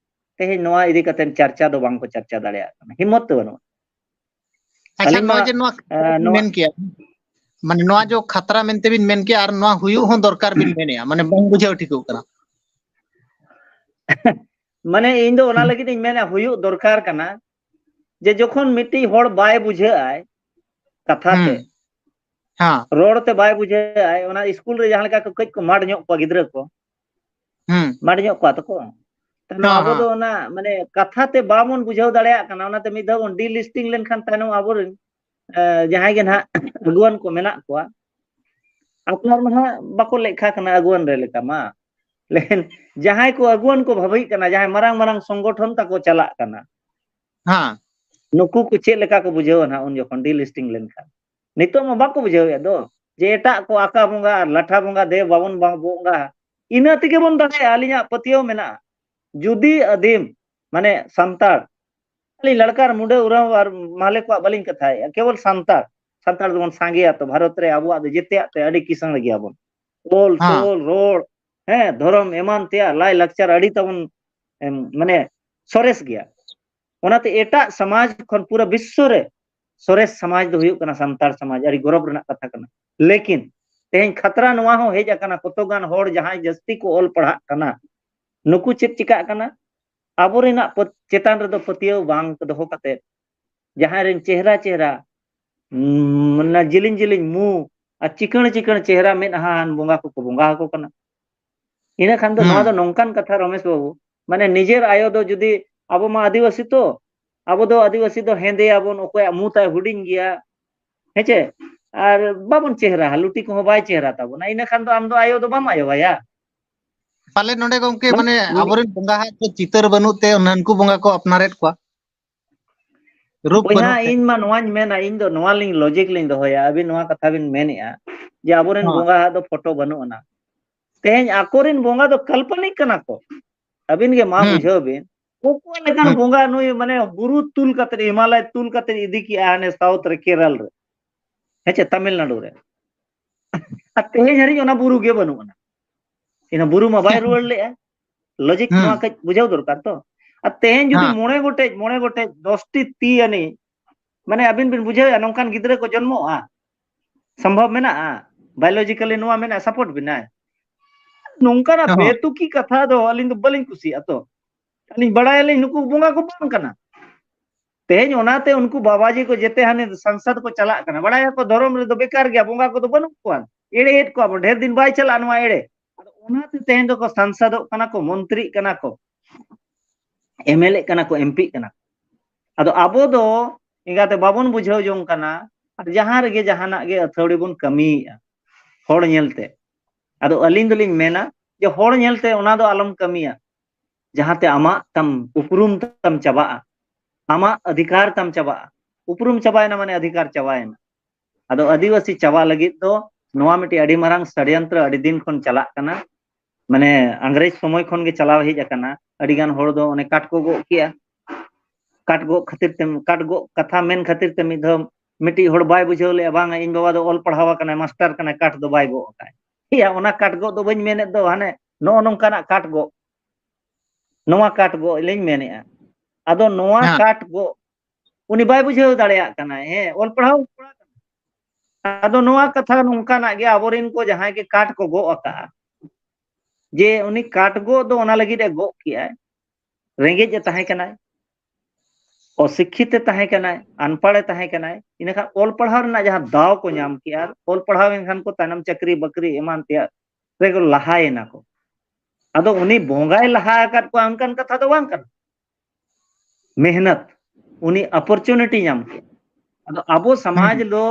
ᱛᱮᱦᱮᱧ ᱱᱚᱣᱟ ᱤᱫᱤ ᱠᱟᱛᱮ ᱪᱟᱨᱪᱟ ᱫᱚ ᱵᱟᱝ ᱠᱚ ᱪᱟᱨᱪᱟ ᱫᱟᱲᱮᱭᱟᱜ ᱠᱟᱱᱟ, ᱦᱤᱢᱢᱚᱛ ᱛᱮ ᱵᱟᱹᱱᱩᱜᱼᱟ᱾ ᱟᱪᱪᱷᱟ, ᱟᱹᱞᱤᱧ ᱢᱟ, ᱱᱚᱜᱼᱚᱭ ᱡᱮ ᱱᱚᱣᱟ ᱮ, ᱱᱚᱣᱟ ᱢᱮᱱ ᱠᱮᱭᱟ, ᱢᱟᱱᱮ ᱱᱚᱣᱟ ᱡᱚ ᱠᱷᱟᱛᱨᱟ ᱢᱮᱱᱛᱮ ᱵᱤᱱ ᱢᱮᱱ ᱠᱮᱭᱟ ᱟᱨ ᱱᱚᱣᱟ ᱦᱩᱭᱩᱜ ᱦᱚᱸ ᱫᱚᱨᱠᱟᱨ ᱵᱤᱱ ᱢᱮᱱᱮᱜᱼᱟ, ᱢᱟᱱᱮ ᱵᱟᱝ ᱵᱩᱡᱷᱟᱹᱣ ᱴᱷᱤᱠᱚᱜ ᱠᱟᱱᱟ᱾ ᱢᱟᱱᱮ ᱤᱧ ᱫᱚ ᱚᱱᱟ ᱞᱟᱹᱜᱤᱫ ᱤᱧ ᱢᱮᱱᱟ ᱦᱩᱭᱩᱜ ᱫᱚᱨᱠᱟᱨ ᱠᱟᱱᱟ, ᱡᱮ ᱡᱚᱠᱷᱚᱱ ᱢᱤᱫᱴᱤᱡ ᱦᱚᱲ ᱵᱟᱭ ᱵᱩᱡᱷᱟᱹᱜ ᱟᱭ ᱠᱟᱛᱷᱟ ᱛᱮ, ᱦᱩᱸ᱾ ᱦᱮᱸ᱾ ᱨᱚᱲ ᱛᱮ ᱵᱟᱭ ᱵᱩᱡᱷᱟᱹᱜ ᱟᱭ, ᱚᱱᱟ ᱤᱥᱠᱩᱞ ᱨᱮ ᱡᱟᱦᱟᱸ ᱞᱮᱠᱟ ᱠᱚ ᱠᱟᱹᱡ ᱠᱚ ᱢᱟᱰ ᱧᱚᱜ ᱠᱚᱣᱟ ᱜᱤᱫᱽᱨᱟᱹ ᱠᱚ, ᱦᱩᱸ᱾ ᱢᱟᱰ ᱧᱚᱜ ᱠᱚᱣᱟ ᱛᱚᱠᱚ᱾ ᱛᱟᱦᱞᱮ ᱦᱮᱸ, ᱟᱵᱚ ᱦᱮᱸ᱾ ᱫᱚ ᱚᱱᱟ ᱢᱟᱱᱮ ᱠᱟᱛᱷᱟ ᱛᱮ ᱵᱟᱵᱚᱱ ᱵᱩᱡᱷᱟᱹᱣ ᱫᱟᱲᱮᱭᱟᱜ ᱠᱟᱱᱟ, ᱚᱱᱟᱛᱮ ᱢᱤᱫ ᱫᱷᱟᱣ ᱵᱚᱱ delisting ᱞᱮᱱᱠᱷᱟᱱ ᱛᱟᱭᱱᱚᱢ ᱟᱵᱚᱨᱮᱱ, ᱮ, ᱡᱟᱦᱟᱸᱭ ᱜᱮ ᱱᱟᱦᱟᱜ ᱟᱹᱜᱩᱣᱟᱹᱱ ᱠᱚ ᱢᱮᱱᱟᱜ ᱠᱚᱣᱟ, ᱟᱯᱱᱟᱨ ᱢᱟ ᱱᱟᱦᱟᱜ ᱵᱟᱠᱚ ᱞᱮᱠᱷᱟ ᱠᱟᱱᱟ ᱟᱹᱜᱩᱣᱟᱹᱱ ᱨᱮ ᱞᱮᱠᱟ ᱢᱟ᱾ ᱞᱮᱠᱤᱱ ᱡᱟᱦᱟᱸᱭ ᱠᱚ ᱟᱹᱜᱩᱣᱟᱹᱱ ᱠᱚ ᱵᱷᱟᱹᱵᱤᱜ ᱠᱟᱱᱟ, ᱡᱟᱦᱟᱸᱭ ᱢᱟᱨᱟᱝ ᱢᱟᱨᱟᱝ ᱥᱚᱝᱜᱚᱴᱷᱚᱱ ᱛᱟᱠᱚ ᱪᱟᱞᱟᱜ ᱠᱟᱱᱟ, ᱦᱮᱸ᱾ ᱱᱩᱠᱩ ᱠᱚ ᱪᱮᱫ ᱞᱮᱠᱟ ᱠᱚ ᱵᱩᱡᱷᱟᱹᱣᱟ ᱱᱟᱦᱟᱜ ᱩᱱ ᱡᱚᱠᱷᱚᱱ delisting ᱞᱮᱱᱠᱷᱟᱱ? ᱱᱤᱛᱚᱜ ᱢᱟ ᱵᱟᱠᱚ ᱵᱩᱡᱷᱟᱹᱣᱮᱫ ᱫᱚ, ᱡᱮ ᱮᱴᱟᱜ ᱠᱚ ᱟᱠᱟ ᱵᱚᱸᱜᱟ ᱟᱨ ᱞᱟᱴᱷᱟ ᱵᱚᱸᱜᱟ, ᱫᱮᱣ ᱵᱟᱵᱚᱱ ᱵᱚᱸᱜᱟ, ᱤᱱᱟᱹ ᱛᱮᱜᱮ ᱵᱚᱱ ᱫᱟᱲᱮᱭᱟᱜᱼᱟ᱾ ᱟᱹᱞᱤᱧᱟᱜ ᱯᱟᱹᱛᱭᱟᱹᱣ ᱢᱮᱱᱟᱜᱼᱟ, ᱡᱩᱫᱤ ᱟᱹᱫᱤᱢ, ᱢᱟᱱᱮ ᱥᱟᱱᱛᱟᱲ, ᱟᱹᱞᱤᱧ ᱞᱟᱲᱠᱟᱨ ᱢᱩᱰᱟᱹ ᱩᱨᱟᱣ ᱟᱨ ᱢᱟᱦᱞᱮ ᱠᱚᱣᱟᱜ ᱵᱟᱹᱞᱤᱧ ᱠᱟᱛᱷᱟᱭᱮᱫᱼᱟ, ᱠᱮᱵᱚᱞ ᱥᱟᱱᱛᱟᱲ, ᱥᱟᱱᱛᱟᱲ ᱫᱚᱵᱚᱱ ᱥᱟᱸᱜᱮᱭᱟ ᱛᱚ, ᱵᱷᱟᱨᱚᱛ ᱨᱮ ᱟᱵᱚᱣᱟᱜ ᱫᱚ ᱡᱮᱛᱮᱭᱟᱜ ᱛᱮ ᱟᱹᱰᱤ ᱠᱤᱥᱟᱹᱬ ᱜᱮᱭᱟᱵᱚᱱ, ᱚᱞ ᱦᱮᱸ᱾ ᱛᱚᱞ ᱨᱚᱲ, ᱦᱮᱸ, ᱫᱷᱚᱨᱚᱢ ᱮᱢᱟᱱ ᱛᱮᱭᱟᱜ ᱞᱟᱭ ᱞᱟᱠᱪᱟᱨ ᱟᱹᱰᱤ ᱛᱟᱵᱚᱱ, ᱮᱢ, ᱢᱟᱱᱮ ᱥᱚᱨᱮᱥ ᱜᱮᱭᱟ᱾ ᱚᱱᱟᱛᱮ ᱮᱴᱟᱜ ᱥᱚᱢᱟᱡᱽ ᱠᱷᱚᱱ ᱯᱩᱨᱟᱹ ᱵᱤᱥᱥᱚ ᱨᱮ ᱥᱚᱨᱮᱥ ᱥᱚᱢᱟᱡᱽ ᱫᱚ ᱦᱩᱭᱩᱜ ᱠᱟᱱᱟ ᱥᱟᱱᱛᱟᱲ ᱥᱚᱢᱟᱡᱽ᱾ ᱟᱹᱰᱤ ᱜᱚᱨᱚᱵᱽ ᱨᱮᱱᱟᱜ ᱠᱟᱛᱷᱟ ᱠᱟᱱᱟ᱾ ᱞᱮᱠᱤᱱ ᱛᱮᱦᱮᱧ ᱠᱷᱟᱛᱨᱟ ᱱᱚᱣᱟ ᱦᱚᱸ ᱦᱮᱡ ᱟᱠᱟᱱᱟ, ᱠᱚᱛᱚ ᱜᱟᱱ ᱦᱚᱲ ᱡᱟᱦᱟᱸᱭ ᱡᱟᱹᱥᱛᱤ ᱠᱚ ᱚᱞ ᱯᱟᱲᱦᱟᱜ ᱠᱟᱱᱟ, ᱱᱩᱠᱩ ᱪᱮᱫ ᱪᱤᱠᱟᱹᱜ ᱠᱟᱱᱟ? ᱟᱵᱚᱨᱮᱱᱟᱜ ᱯᱟᱹ-, ᱪᱮᱛᱟᱱ ᱨᱮᱫᱚ ᱯᱟᱹᱛᱭᱟᱹᱣ ᱵᱟᱝ ᱫᱚᱦᱚ ᱠᱟᱛᱮ ᱡᱟᱦᱟᱸᱭ ᱨᱮᱱ ᱪᱮᱦᱨᱟ ᱪᱮᱦᱨᱟ, ᱩᱸ, ᱢᱟᱱᱮ ᱡᱤᱞᱤᱧ ᱡᱤᱞᱤᱧ ᱢᱩ ᱟᱨ ᱪᱤᱠᱟᱹᱬ ᱪᱤᱠᱟᱹᱬ ᱪᱮᱦᱨᱟ ᱢᱮᱫᱦᱟᱱ ᱵᱚᱸᱜᱟ ᱠᱚᱠᱚ ᱵᱚᱸᱜᱟ ᱟᱠᱚ ᱠᱟᱱᱟ᱾ ᱤᱱᱟᱹ ᱠᱷᱟᱱ ᱫᱚ ᱱᱚᱣᱟ ᱫᱚ ᱦᱩᱸ᱾ ᱱᱚᱝᱠᱟᱱ ᱠᱟᱛᱷᱟ ᱨᱚᱢᱮᱥ ᱵᱟᱹᱵᱩ, ᱢᱟᱱᱮ ᱱᱤᱡᱮᱨ ᱟᱭᱳ ᱫᱚ ᱡᱩᱫᱤ, ᱟᱵᱚ ᱢᱟ ᱟᱹᱫᱤᱵᱟᱹᱥᱤ ᱛᱚ, ᱟᱵᱚ ᱫᱚ ᱟᱹᱫᱤᱵᱟᱹᱥᱤ ᱫᱚ ᱦᱮᱸᱫᱮᱭᱟᱵᱚᱱ, ᱚᱠᱚᱭᱟᱜ ᱢᱩ ᱛᱟᱭ ᱦᱩᱰᱤᱧ ᱜᱮᱭᱟ, ᱦᱮᱸᱪᱮ, ᱟᱨ ᱵᱟᱵᱚᱱ ᱪᱮᱦᱨᱟ, ᱞᱩᱴᱤ ᱠᱚᱦᱚᱸ ᱵᱟᱭ ᱪᱮᱦᱨᱟ ᱛᱟᱵᱚᱱᱟ, ᱤᱱᱟᱹ ᱠᱷᱟᱱ ᱫᱚ ᱟᱢ ᱫᱚ ᱟᱭᱳ ᱫᱚ ᱵᱟᱢ ᱟᱭᱳ ᱟᱭᱟ᱾ ᱯᱟᱞᱮ ᱱᱚᱰᱮ ᱜᱚᱝᱠᱮ, ᱢᱟᱱᱮ ᱢᱟᱱᱮ ᱢᱤᱫ ᱟᱵᱚᱨᱮᱱ ᱵᱚᱸᱜᱟ ᱦᱟᱜ ᱠᱚ ᱪᱤᱛᱟᱹᱨ ᱵᱟᱹᱱᱩᱜ ᱛᱮ ᱩᱱᱠᱩ ᱵᱚᱸᱜᱟ ᱠᱚ ᱟᱯᱱᱟᱨᱮᱫ ᱠᱚᱣᱟ᱾ ᱨᱩᱯ ᱵᱚᱭᱦᱟ, ᱵᱟᱹᱱᱩᱜ ᱛᱮ᱾ ᱤᱧ ᱢᱟ ᱱᱚᱣᱟᱧ ᱢᱮᱱᱟ, ᱤᱧ ᱫᱚ ᱱᱚᱣᱟ ᱞᱤᱧ logic ᱞᱤᱧ ᱫᱚᱦᱚᱭᱟ, ᱟᱹᱵᱤᱱ ᱱᱚᱣᱟ ᱠᱟᱛᱷᱟ ᱵᱤᱱ ᱢᱮᱱᱮᱜᱼᱟ ᱡᱮ ᱟᱵᱚᱨᱮᱱ ᱦᱚᱸ᱾ ᱵᱚᱸᱜᱟ ᱦᱟᱜ ᱫᱚ ᱯᱷᱳᱴᱳ ᱵᱟᱹᱱᱩᱜ ᱟᱱᱟ᱾ ᱛᱮᱦᱮᱧ ᱟᱠᱚᱨᱮᱱ ᱵᱚᱸᱜᱟ ᱫᱚ ᱠᱟᱞᱯᱚᱱᱤᱠ ᱠᱟᱱᱟ ᱠᱚ᱾ ᱟᱹᱵᱤᱱ ᱜᱮ ᱢᱟ ᱦᱩᱸ᱾ ᱵᱩᱡᱷᱟᱹᱣ ᱵᱤᱱ, ᱚᱠᱚᱭ ᱞᱮᱠᱟᱱ ᱦᱩᱸ᱾ ᱵᱚᱸᱜᱟ ᱱᱩᱭ, ᱢᱟᱱᱮ, ᱵᱩᱨᱩ ᱛᱩᱞ ᱠᱟᱛᱮ, ᱦᱤᱢᱟᱞᱚᱭ ᱛᱩᱞ ᱠᱟᱛᱮ ᱤᱫᱤ ᱠᱮᱜᱼᱟ ᱦᱟᱱᱮ ᱥᱟᱣᱩᱛᱷ ᱨᱮ, ᱠᱮᱨᱟᱞ ᱨᱮ, ᱦᱮᱸ ᱪᱮ, ᱛᱟᱢᱤᱞᱱᱟᱲᱩ ᱨᱮ? ᱟᱨ ᱛᱮᱦᱮᱧ ᱦᱟᱹᱨᱤᱡ ᱚᱱᱟ ᱵᱩᱨᱩ ᱜᱮ ᱵᱟᱹᱱᱩᱜ ᱟᱱᱟ᱾ ᱤᱱᱟᱹ ᱵᱩᱨᱩ ᱢᱟ ᱵᱟᱭ ᱨᱩᱣᱟᱹᱲ ᱞᱮᱜᱼᱟ᱾ ᱞᱚᱡᱤᱠ ᱦᱩᱸ᱾ ᱱᱚᱣᱟ ᱠᱟᱹᱡ ᱵᱩᱡᱷᱟᱹᱣ ᱫᱚᱨᱠᱟᱨ ᱛᱚ᱾ ᱟᱨ ᱛᱮᱦᱮᱧ ᱡᱩᱫᱤ ᱦᱮᱸ᱾ ᱢᱚᱬᱮ ᱜᱚᱴᱮᱡ, ᱢᱚᱬᱮ ᱜᱚᱴᱮᱡ, ᱫᱚᱥᱴᱤ ᱛᱤ ᱟᱹᱱᱤᱡ, ᱢᱟᱱᱮ, ᱟᱹᱵᱤᱱ ᱵᱤᱱ ᱵᱩᱡᱷᱟᱹᱣᱮᱫᱼᱟ ᱱᱚᱝᱠᱟᱱ ᱜᱤᱫᱽᱨᱟᱹ ᱠᱚ ᱡᱚᱱᱢᱚᱜᱼᱟ? ᱥᱚᱢᱵᱷᱚᱵ ᱢᱮᱱᱟᱜᱼᱟ? ᱵᱟᱭᱳᱞᱚᱡᱤᱠᱟᱞᱤ ᱱᱚᱣᱟ ᱢᱮᱱᱟᱜᱼᱟ, ᱥᱟᱯᱳᱨᱴ ᱵᱮᱱᱟᱭ? ᱱᱚᱝᱠᱟᱱᱟᱜ ᱦᱚᱸ᱾ ᱵᱮᱛᱩᱠᱤ ᱠᱟᱛᱷᱟ ᱫᱚ ᱟᱹᱞᱤᱧ ᱫᱚ ᱵᱟᱹᱞᱤᱧ ᱠᱩᱥᱤᱭᱟᱜᱼᱟ ᱛᱚ᱾ ᱟᱹᱞᱤᱧ ᱵᱟᱲᱟᱭᱟᱞᱤᱧ ᱱᱩᱠᱩ ᱵᱚᱸᱜᱟ ᱠᱚ ᱵᱟᱝ ᱠᱟᱱᱟ᱾ ᱛᱮᱦᱮᱧ ᱚᱱᱟᱛᱮ ᱩᱱᱠᱩ ᱵᱟᱵᱟᱡᱤ ᱠᱚ ᱡᱮᱛᱮ ᱦᱟᱱᱮ ᱥᱟᱝᱥᱟᱫ ᱠᱚ ᱪᱟᱞᱟᱜ ᱠᱟᱱᱟ᱾ ᱵᱟᱲᱟᱭᱟᱠᱚ ᱫᱷᱚᱨᱚᱢ ᱨᱮᱫᱚ ᱵᱮᱠᱟᱨ ᱜᱮᱭᱟ, ᱵᱚᱸᱜᱟ ᱠᱚᱫᱚ ᱵᱟᱹᱱᱩᱜ ᱠᱚᱣᱟ᱾ ᱮᱲᱮᱭᱮᱫ ᱠᱚᱣᱟ ᱵᱚᱱ, ᱰᱷᱮᱨ ᱫᱤᱱ ᱵᱟᱭ ᱪᱟᱞᱟᱜᱼᱟ ᱱᱚᱣᱟ ᱮᱲᱮ᱾ ᱟᱫᱚ ᱚᱱᱟᱛᱮ ᱛᱮᱦᱮᱧ ᱫᱚᱠᱚ ᱥᱟᱝᱥᱟᱫᱚᱜ ᱠᱟᱱᱟ ᱠᱚ, ᱢᱚᱱᱛᱨᱤᱜ ᱠᱟᱱᱟ ᱠᱚ, ᱮᱢᱮᱞᱮᱜ ᱠᱟᱱᱟ ᱠᱚ, ᱮᱢᱯᱤᱜ ᱠᱟᱱᱟ ᱠᱚ᱾ ᱟᱫᱚ ᱟᱵᱚ ᱫᱚ ᱮᱸᱜᱟᱛᱮ ᱵᱟᱵᱚᱱ ᱵᱩᱡᱷᱟᱹᱣ ᱡᱚᱝ ᱠᱟᱱᱟ, ᱟᱨ ᱡᱟᱦᱟᱸ ᱨᱮᱜᱮ ᱡᱟᱦᱟᱱᱟᱜ ᱜᱮ ᱟᱹᱛᱷᱟᱹᱣᱲᱤ ᱵᱚᱱ ᱠᱟᱹᱢᱤᱭᱮᱫᱼᱟ ᱦᱚᱲ ᱧᱮᱞᱛᱮ᱾ ᱟᱫᱚ ᱟᱹᱞᱤᱧ ᱫᱚᱞᱤᱧ ᱢᱮᱱᱟ ᱡᱮ ᱦᱚᱲ ᱧᱮᱞᱛᱮ ᱚᱱᱟ ᱫᱚ ᱟᱞᱚᱢ ᱠᱟᱹᱢᱤᱭᱟ, ᱡᱟᱦᱟᱸᱛᱮ ᱟᱢᱟᱜ ᱛᱟᱢ ᱩᱯᱨᱩᱢ ᱛᱟᱢ ᱪᱟᱵᱟᱜᱼᱟ, ᱟᱢᱟᱜ ᱚᱫᱷᱤᱠᱟᱨ ᱛᱟᱢ ᱪᱟᱵᱟᱜᱼᱟ᱾ ᱩᱯᱨᱩᱢ ᱪᱟᱵᱟᱭᱮᱱᱟ ᱢᱟᱱᱮ ᱚᱫᱷᱤᱠᱟᱨ ᱪᱟᱵᱟᱭᱮᱱᱟ᱾ ᱟᱫᱚ ᱟᱹᱫᱤᱵᱟᱹᱥᱤ ᱪᱟᱵᱟ ᱞᱟᱹᱜᱤᱫ ᱫᱚ ᱱᱚᱣᱟ ᱢᱤᱫᱴᱤᱡ ᱟᱹᱰᱤ ᱢᱟᱨᱟᱝ ᱥᱟᱰᱭᱚᱱᱛᱨᱚ ᱟᱹᱰᱤ ᱫᱤᱱ ᱠᱷᱚᱱ ᱪᱟᱞᱟᱜ ᱠᱟᱱᱟ᱾ ᱢᱟᱱᱮ ᱟᱝᱨᱮᱡᱽ ᱥᱚᱢᱚᱭ ᱠᱷᱚᱱ ᱜᱮ ᱪᱟᱞᱟᱣ ᱦᱮᱡ ᱟᱠᱟᱱᱟ᱾ ᱟᱹᱰᱤ ᱜᱟᱱ ᱦᱚᱲ ᱫᱚ ᱚᱱᱮ ᱠᱟᱴ ᱠᱚ ᱜᱚᱜ ᱠᱮᱜᱼᱟ᱾ ᱠᱟᱴ ᱜᱚᱜ ᱠᱷᱟᱹᱛᱤᱨ ᱛᱮ, ᱠᱟᱴ ᱜᱚᱜ ᱠᱟᱛᱷᱟ ᱢᱮᱱ ᱠᱷᱟᱹᱛᱤᱨ ᱛᱮ ᱢᱤᱫ ᱫᱷᱟᱣ ᱢᱤᱫᱴᱤᱡ ᱦᱚᱲ ᱵᱟᱭ ᱵᱩᱡᱷᱟᱹᱣ ᱞᱮᱜᱼᱟ, ᱵᱟᱝᱟ ᱤᱧ ᱵᱟᱵᱟ ᱫᱚ ᱚᱞ ᱯᱟᱲᱦᱟᱣ ᱟᱠᱟᱱᱟᱭ, ᱢᱟᱥᱴᱟᱨ ᱠᱟᱱᱟᱭ, ᱠᱟᱴ ᱫᱚ ᱵᱟᱭ ᱜᱚᱜ ᱟᱠᱟᱫ᱾ ᱮᱭᱟ, ᱚᱱᱟ ᱠᱟᱴ ᱜᱚᱜ ᱫᱚ ᱵᱟᱹᱧ ᱢᱮᱱᱮᱫ ᱫᱚ, ᱦᱟᱱᱮ ᱱᱚᱜᱼᱚ ᱱᱚᱝᱠᱟᱱᱟᱜ ᱠᱟᱴ ᱜᱚᱜ, ᱱᱚᱣᱟ ᱠᱟᱴ ᱜᱚᱜ ᱞᱤᱧ ᱢᱮᱱᱮᱫᱼᱟ᱾ ᱟᱫᱚ ᱱᱚᱣᱟ ᱦᱮᱸ᱾ ᱠᱟᱴ ᱜᱚᱜ ᱩᱱᱤ ᱵᱟᱭ ᱵᱩᱡᱷᱟᱹᱣ ᱫᱟᱲᱮᱭᱟᱜ ᱠᱟᱱᱟᱭ᱾ ᱦᱮᱸ, ᱚᱞ ᱯᱟᱲᱦᱟᱣ ᱠᱚᱲᱟ ᱠᱟᱱᱟᱭ᱾ ᱟᱫᱚ ᱱᱚᱣᱟ ᱠᱟᱛᱷᱟ ᱱᱚᱝᱠᱟᱱᱟᱜ ᱜᱮ, ᱟᱵᱚᱨᱮᱱ ᱠᱚ ᱡᱟᱦᱟᱸᱭ ᱜᱮ ᱠᱟᱴ ᱠᱚ ᱜᱚᱜ ᱟᱠᱟᱜᱼᱟ, ᱡᱮ ᱩᱱᱤ ᱠᱟᱴ ᱜᱚᱜ ᱫᱚ ᱚᱱᱟ ᱞᱟᱹᱜᱤᱫ ᱮ ᱜᱚᱜ ᱠᱮᱜᱼᱟᱭ, ᱨᱮᱸᱜᱮᱡ ᱮ ᱛᱟᱦᱮᱸ ᱠᱟᱱᱟᱭ, ᱚᱥᱤᱠᱠᱷᱤᱛ ᱮ ᱛᱟᱦᱮᱸ ᱠᱟᱱᱟᱭ, ᱟᱱᱯᱟᱲ ᱮ ᱛᱟᱦᱮᱸ ᱠᱟᱱᱟᱭ, ᱤᱱᱟᱹᱠᱷᱟᱱ ᱚᱞ ᱯᱟᱲᱦᱟᱣ ᱨᱮᱱᱟᱜ ᱡᱟᱦᱟᱸ ᱫᱟᱣ ᱠᱚ ᱧᱟᱢ ᱠᱮᱜᱼᱟ, ᱚᱞ ᱯᱟᱲᱦᱟᱣ ᱮᱱᱠᱷᱟᱱ ᱠᱚ ᱛᱟᱭᱱᱚᱢ ᱪᱟᱹᱠᱨᱤ ᱵᱟᱹᱠᱨᱤ ᱮᱢᱟᱱ ᱛᱮᱭᱟᱜ ᱨᱮᱠᱚ ᱞᱟᱦᱟᱭᱮᱱᱟ ᱠᱚ᱾ ᱟᱫᱚ ᱩᱱᱤ ᱵᱚᱸᱜᱟᱭ ᱞᱟᱦᱟ ᱟᱠᱟᱫ ᱠᱚᱣᱟ ᱚᱱᱠᱟᱱ ᱠᱟᱛᱷᱟ ᱫᱚ ᱵᱟᱝ ᱠᱟᱱᱟ᱾ ᱢᱮᱦᱱᱚᱛ, ᱩᱱᱤ ᱚᱯᱚᱨᱪᱩᱱᱤᱴᱤ ᱧᱟᱢ ᱠᱮᱫ᱾ ᱟᱫᱚ ᱟᱵᱚ ᱥᱚᱢᱟᱡᱽ ᱦᱩᱸ᱾ ᱫᱚ,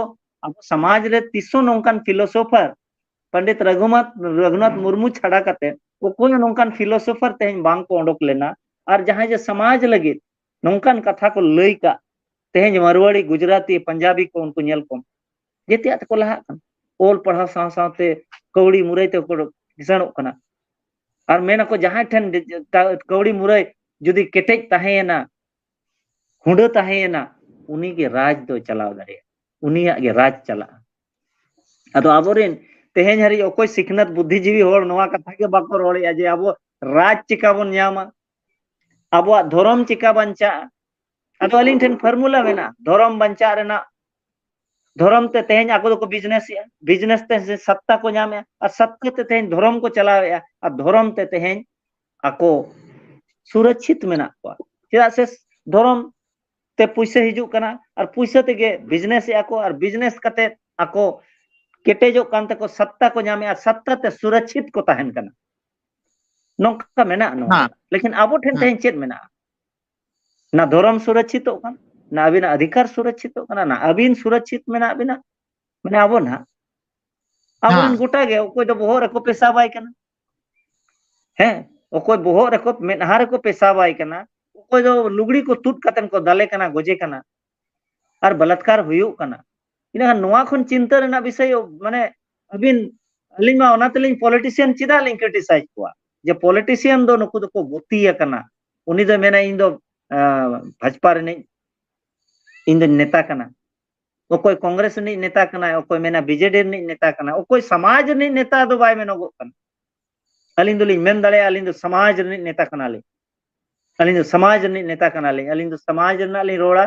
ᱟᱵᱚ ᱥᱚᱢᱟᱡᱽ ᱨᱮ ᱛᱤᱥ ᱦᱚᱸ ᱱᱚᱝᱠᱟᱱ ᱯᱷᱤᱞᱳᱥᱳᱯᱷᱟᱨ, ᱯᱚᱱᱰᱤᱛ ᱨᱚᱜᱷᱩᱱᱟᱛᱷ, ᱨᱚᱜᱷᱩᱱᱟᱛᱷ ᱢᱩᱨᱢᱩ ᱪᱷᱟᱰᱟ ᱠᱟᱛᱮ ᱚᱠᱚᱭ ᱦᱚᱸ ᱱᱚᱝᱠᱟᱱ ᱯᱷᱤᱞᱳᱥᱳᱯᱷᱟᱨ ᱛᱮᱦᱮᱧ ᱵᱟᱝ ᱠᱚ ᱚᱰᱚᱠ ᱞᱮᱱᱟ᱾ ᱟᱨ ᱡᱟᱦᱟᱸᱭ ᱡᱮ ᱥᱚᱢᱟᱡᱽ ᱞᱟᱹᱜᱤᱫ ᱱᱚᱝᱠᱟᱱ ᱠᱟᱛᱷᱟ ᱠᱚ ᱞᱟᱹᱭ ᱠᱟᱜ, ᱛᱮᱦᱮᱧ ᱢᱟᱨᱣᱟᱲᱤ, ᱜᱩᱡᱽᱨᱟᱛᱤ, ᱯᱟᱧᱡᱟᱵᱤ ᱠᱚ ᱩᱱᱠᱩ ᱧᱮᱞ ᱠᱚᱢ, ᱡᱮᱛᱮᱭᱟᱜ ᱛᱮᱠᱚ ᱞᱟᱦᱟᱜ ᱠᱟᱱᱟ᱾ ᱚᱞ ᱯᱟᱲᱦᱟᱣ ᱥᱟᱶ ᱥᱟᱶᱛᱮ ᱠᱟᱹᱣᱰᱤ ᱢᱩᱨᱟᱹᱭ ᱛᱮᱠᱚ ᱠᱤᱥᱟᱹᱬᱚᱜ ᱠᱟᱱᱟ᱾ ᱟᱨ ᱢᱮᱱᱟᱠᱚ ᱡᱟᱦᱟᱸᱭ ᱴᱷᱮᱱ ᱠᱟ-, ᱠᱟᱹᱣᱰᱤ ᱢᱩᱨᱟᱹᱭ ᱡᱩᱫᱤ ᱠᱮᱴᱮᱡ ᱛᱟᱦᱮᱸᱭᱮᱱᱟ, ᱦᱩᱸᱰᱟᱹ ᱛᱟᱦᱮᱸᱭᱮᱱᱟ, ᱩᱱᱤᱜᱮ ᱨᱟᱡᱽ ᱫᱚᱭ ᱪᱟᱞᱟᱣ ᱫᱟᱲᱮᱭᱟᱜᱼᱟ, ᱩᱱᱤᱭᱟᱜ ᱜᱮ ᱨᱟᱡᱽ ᱪᱟᱞᱟᱜᱼᱟ᱾ ᱟᱫᱚ ᱟᱵᱚᱨᱮᱱ ᱛᱮᱦᱮᱧ ᱦᱟᱹᱨᱤᱡ ᱚᱠᱚᱭ ᱥᱤᱠᱷᱱᱟᱹᱛ ᱵᱩᱫᱽᱫᱷᱤᱡᱤᱵᱤ ᱦᱚᱲ ᱱᱚᱣᱟ ᱠᱟᱛᱷᱟ ᱜᱮ ᱵᱟᱠᱚ ᱨᱚᱲᱮᱫᱼᱟ ᱡᱮ ᱟᱵᱚ ᱨᱟᱡᱽ ᱪᱤᱠᱟ ᱵᱚᱱ ᱧᱟᱢᱟ, ᱟᱵᱚᱣᱟᱜ ᱫᱷᱚᱨᱚᱢ ᱪᱤᱠᱟ ᱵᱟᱧᱪᱟᱜᱼᱟ᱾ ᱟᱫᱚ ᱟᱹᱞᱤᱧ ᱴᱷᱮᱱ ᱯᱷᱚᱨᱢᱩᱞᱟ ᱢᱮᱱᱟᱜᱼᱟ, ᱫᱷᱚᱨᱚᱢ ᱵᱟᱧᱪᱟᱜ ᱨᱮᱱᱟᱜ᱾ ᱫᱷᱚᱨᱚᱢ ᱛᱮ ᱛᱮᱦᱮᱧ ᱟᱠᱚ ᱫᱚᱠᱚ ᱵᱤᱡᱽᱱᱮᱥᱮᱜᱼᱟ, ᱵᱤᱡᱽᱱᱮᱥ ᱛᱮ ᱥᱮ ᱥᱟᱛᱛᱟ ᱠᱚ ᱧᱟᱢᱮᱜᱼᱟ, ᱟᱨ ᱥᱟᱛᱛᱟ ᱛᱮ ᱛᱮᱦᱮᱧ ᱫᱷᱚᱨᱚᱢ ᱠᱚ ᱪᱟᱞᱟᱣᱮᱜᱼᱟ, ᱟᱨ ᱫᱷᱚᱨᱚᱢ ᱛᱮ ᱛᱮᱦᱮᱧ ᱟᱠᱚ ᱥᱩᱨᱚᱪᱷᱤᱛ ᱢᱮᱱᱟᱜ ᱠᱚᱣᱟ᱾ ᱪᱮᱫᱟᱜ ᱥᱮ ᱫᱷᱚᱨᱚᱢ ᱛᱮ ᱯᱩᱭᱥᱟᱹ ᱦᱤᱡᱩᱜ ᱠᱟᱱᱟ, ᱟᱨ ᱯᱩᱭᱥᱟᱹ ᱛᱮᱜᱮ ᱵᱤᱡᱽᱱᱮᱥᱮᱜᱼᱟ ᱠᱚ, ᱟᱨ ᱵᱤᱡᱽᱱᱮᱥ ᱠᱟᱛᱮ ᱟᱠᱚ ᱠᱮᱴᱮᱡᱚᱜ ᱠᱟᱱ ᱛᱮᱠᱚ ᱥᱟᱛᱛᱟ ᱠᱚ ᱧᱟᱢᱮᱜᱼᱟ, ᱥᱟᱛᱛᱟ ᱛᱮ ᱥᱩᱨᱚᱪᱷᱤᱛ ᱠᱚ ᱛᱟᱦᱮᱱ ᱠᱟᱱᱟ᱾ ᱱᱚᱝᱠᱟ ᱢᱮᱱᱟᱜᱼᱟ ᱱᱚᱣᱟ᱾ ᱦᱮᱸ᱾ ᱞᱮᱠᱤᱱ ᱟᱵᱚ ᱴᱷᱮᱱ ᱦᱮᱸ᱾ ᱛᱮᱦᱮᱧ ᱪᱮᱫ ᱢᱮᱱᱟᱜᱼᱟ? ᱱᱟ ᱫᱷᱚᱨᱚᱢ ᱥᱩᱨᱚᱪᱷᱤᱛᱚᱜ ᱠᱟᱱᱟ, ᱱᱟ ᱟᱹᱵᱤᱱᱟᱜ ᱚᱫᱷᱤᱠᱟᱨ ᱥᱩᱨᱚᱪᱷᱤᱛᱚᱜ ᱠᱟᱱᱟ, ᱱᱟ ᱟᱹᱵᱤᱱ ᱥᱩᱨᱚᱪᱷᱤᱛ ᱢᱮᱱᱟᱜ ᱵᱤᱱᱟ, ᱢᱟᱱᱮ ᱟᱵᱚ ᱱᱟᱦᱟᱜ᱾ ᱟᱵᱚᱨᱮᱱ ᱦᱮᱸ᱾ ᱜᱚᱴᱟ ᱜᱮ, ᱚᱠᱚᱭ ᱫᱚ ᱵᱚᱦᱚᱜ ᱨᱮᱠᱚ ᱯᱮᱥᱟᱵᱟᱭ ᱠᱟᱱᱟ᱾ ᱦᱮᱸ, ᱚᱠᱚᱭ ᱵᱚᱦᱚᱜ ᱨᱮᱠᱚ, ᱢᱮᱫᱦᱟ ᱨᱮᱠᱚ ᱯᱮᱥᱟᱵᱟᱭ ᱠᱟᱱᱟ, ᱚᱠᱚᱭ ᱫᱚ ᱞᱩᱜᱽᱲᱤ ᱠᱚ ᱛᱩᱫ ᱠᱟᱛᱮᱱ ᱠᱚ ᱫᱟᱞᱮ ᱠᱟᱱᱟ, ᱜᱚᱡᱮ ᱠᱟᱱᱟ, ᱟᱨ ᱵᱟᱞᱟᱛᱠᱟᱨ ᱦᱩᱭᱩᱜ ᱠᱟᱱᱟ᱾ ᱤᱱᱟᱹᱠᱷᱟᱱ ᱱᱚᱣᱟ ᱠᱷᱚᱱ ᱪᱤᱱᱛᱟᱹ ᱨᱮᱱᱟᱜ ᱵᱤᱥᱚᱭ, ᱢᱟᱱᱮ, ᱟᱹᱵᱤᱱ, ᱟᱹᱞᱤᱧ ᱢᱟ ᱚᱱᱟ ᱛᱮᱞᱤᱧ politician ᱪᱮᱫᱟᱜ ᱞᱤᱧ criticize ᱠᱚᱣᱟ? ᱡᱮ politician ᱫᱚ ᱱᱩᱠᱩ ᱫᱚᱠᱚ ᱵᱚᱛᱤ ᱟᱠᱟᱱᱟ᱾ ᱩᱱᱤ ᱫᱚᱭ ᱢᱮᱱᱟ, "ᱤᱧ ᱫᱚ, ᱟᱸ, ᱵᱷᱟᱡᱽᱯᱟ ᱨᱤᱱᱤᱡ, ᱤᱧ ᱫᱚᱧ ᱱᱮᱛᱟ ᱠᱟᱱᱟ᱾" ᱚᱠᱚᱭ ᱠᱚᱝᱜᱨᱮᱥ ᱨᱤᱱᱤᱡ ᱱᱮᱛᱟ ᱠᱟᱱᱟᱭ, ᱚᱠᱚᱭ ᱢᱮᱱᱟ ᱵᱤᱡᱮᱰᱤ ᱨᱤᱱᱤᱡ ᱱᱮᱛᱟ ᱠᱟᱱᱟᱭ, ᱚᱠᱚᱭ ᱥᱚᱢᱟᱡᱽ ᱨᱤᱱᱤᱡ ᱱᱮᱛᱟ ᱫᱚ ᱵᱟᱭ ᱢᱮᱱᱚᱜᱚᱜ ᱠᱟᱱᱟ᱾ ᱟᱹᱞᱤᱧ ᱫᱚᱞᱤᱧ ᱢᱮᱱ ᱫᱟᱲᱮᱭᱟᱜᱼᱟ, ᱟᱹᱞᱤᱧ ᱫᱚ ᱥᱚᱢᱟᱡᱽ ᱨᱤᱱᱤᱡ ᱱᱮᱛᱟ ᱠᱟᱱᱟᱞᱤᱧ᱾ ᱟᱹᱞᱤᱧ ᱫᱚ ᱥᱚᱢᱟᱡᱽ ᱨᱤᱱᱤᱡ ᱱᱮᱛᱟ ᱠᱟᱱᱟᱞᱤᱧ᱾ ᱟᱹᱞᱤᱧ ᱫᱚ ᱥᱚᱢᱟᱡᱽ ᱨᱮᱱᱟᱜ ᱞᱤᱧ ᱨᱚᱲᱟ,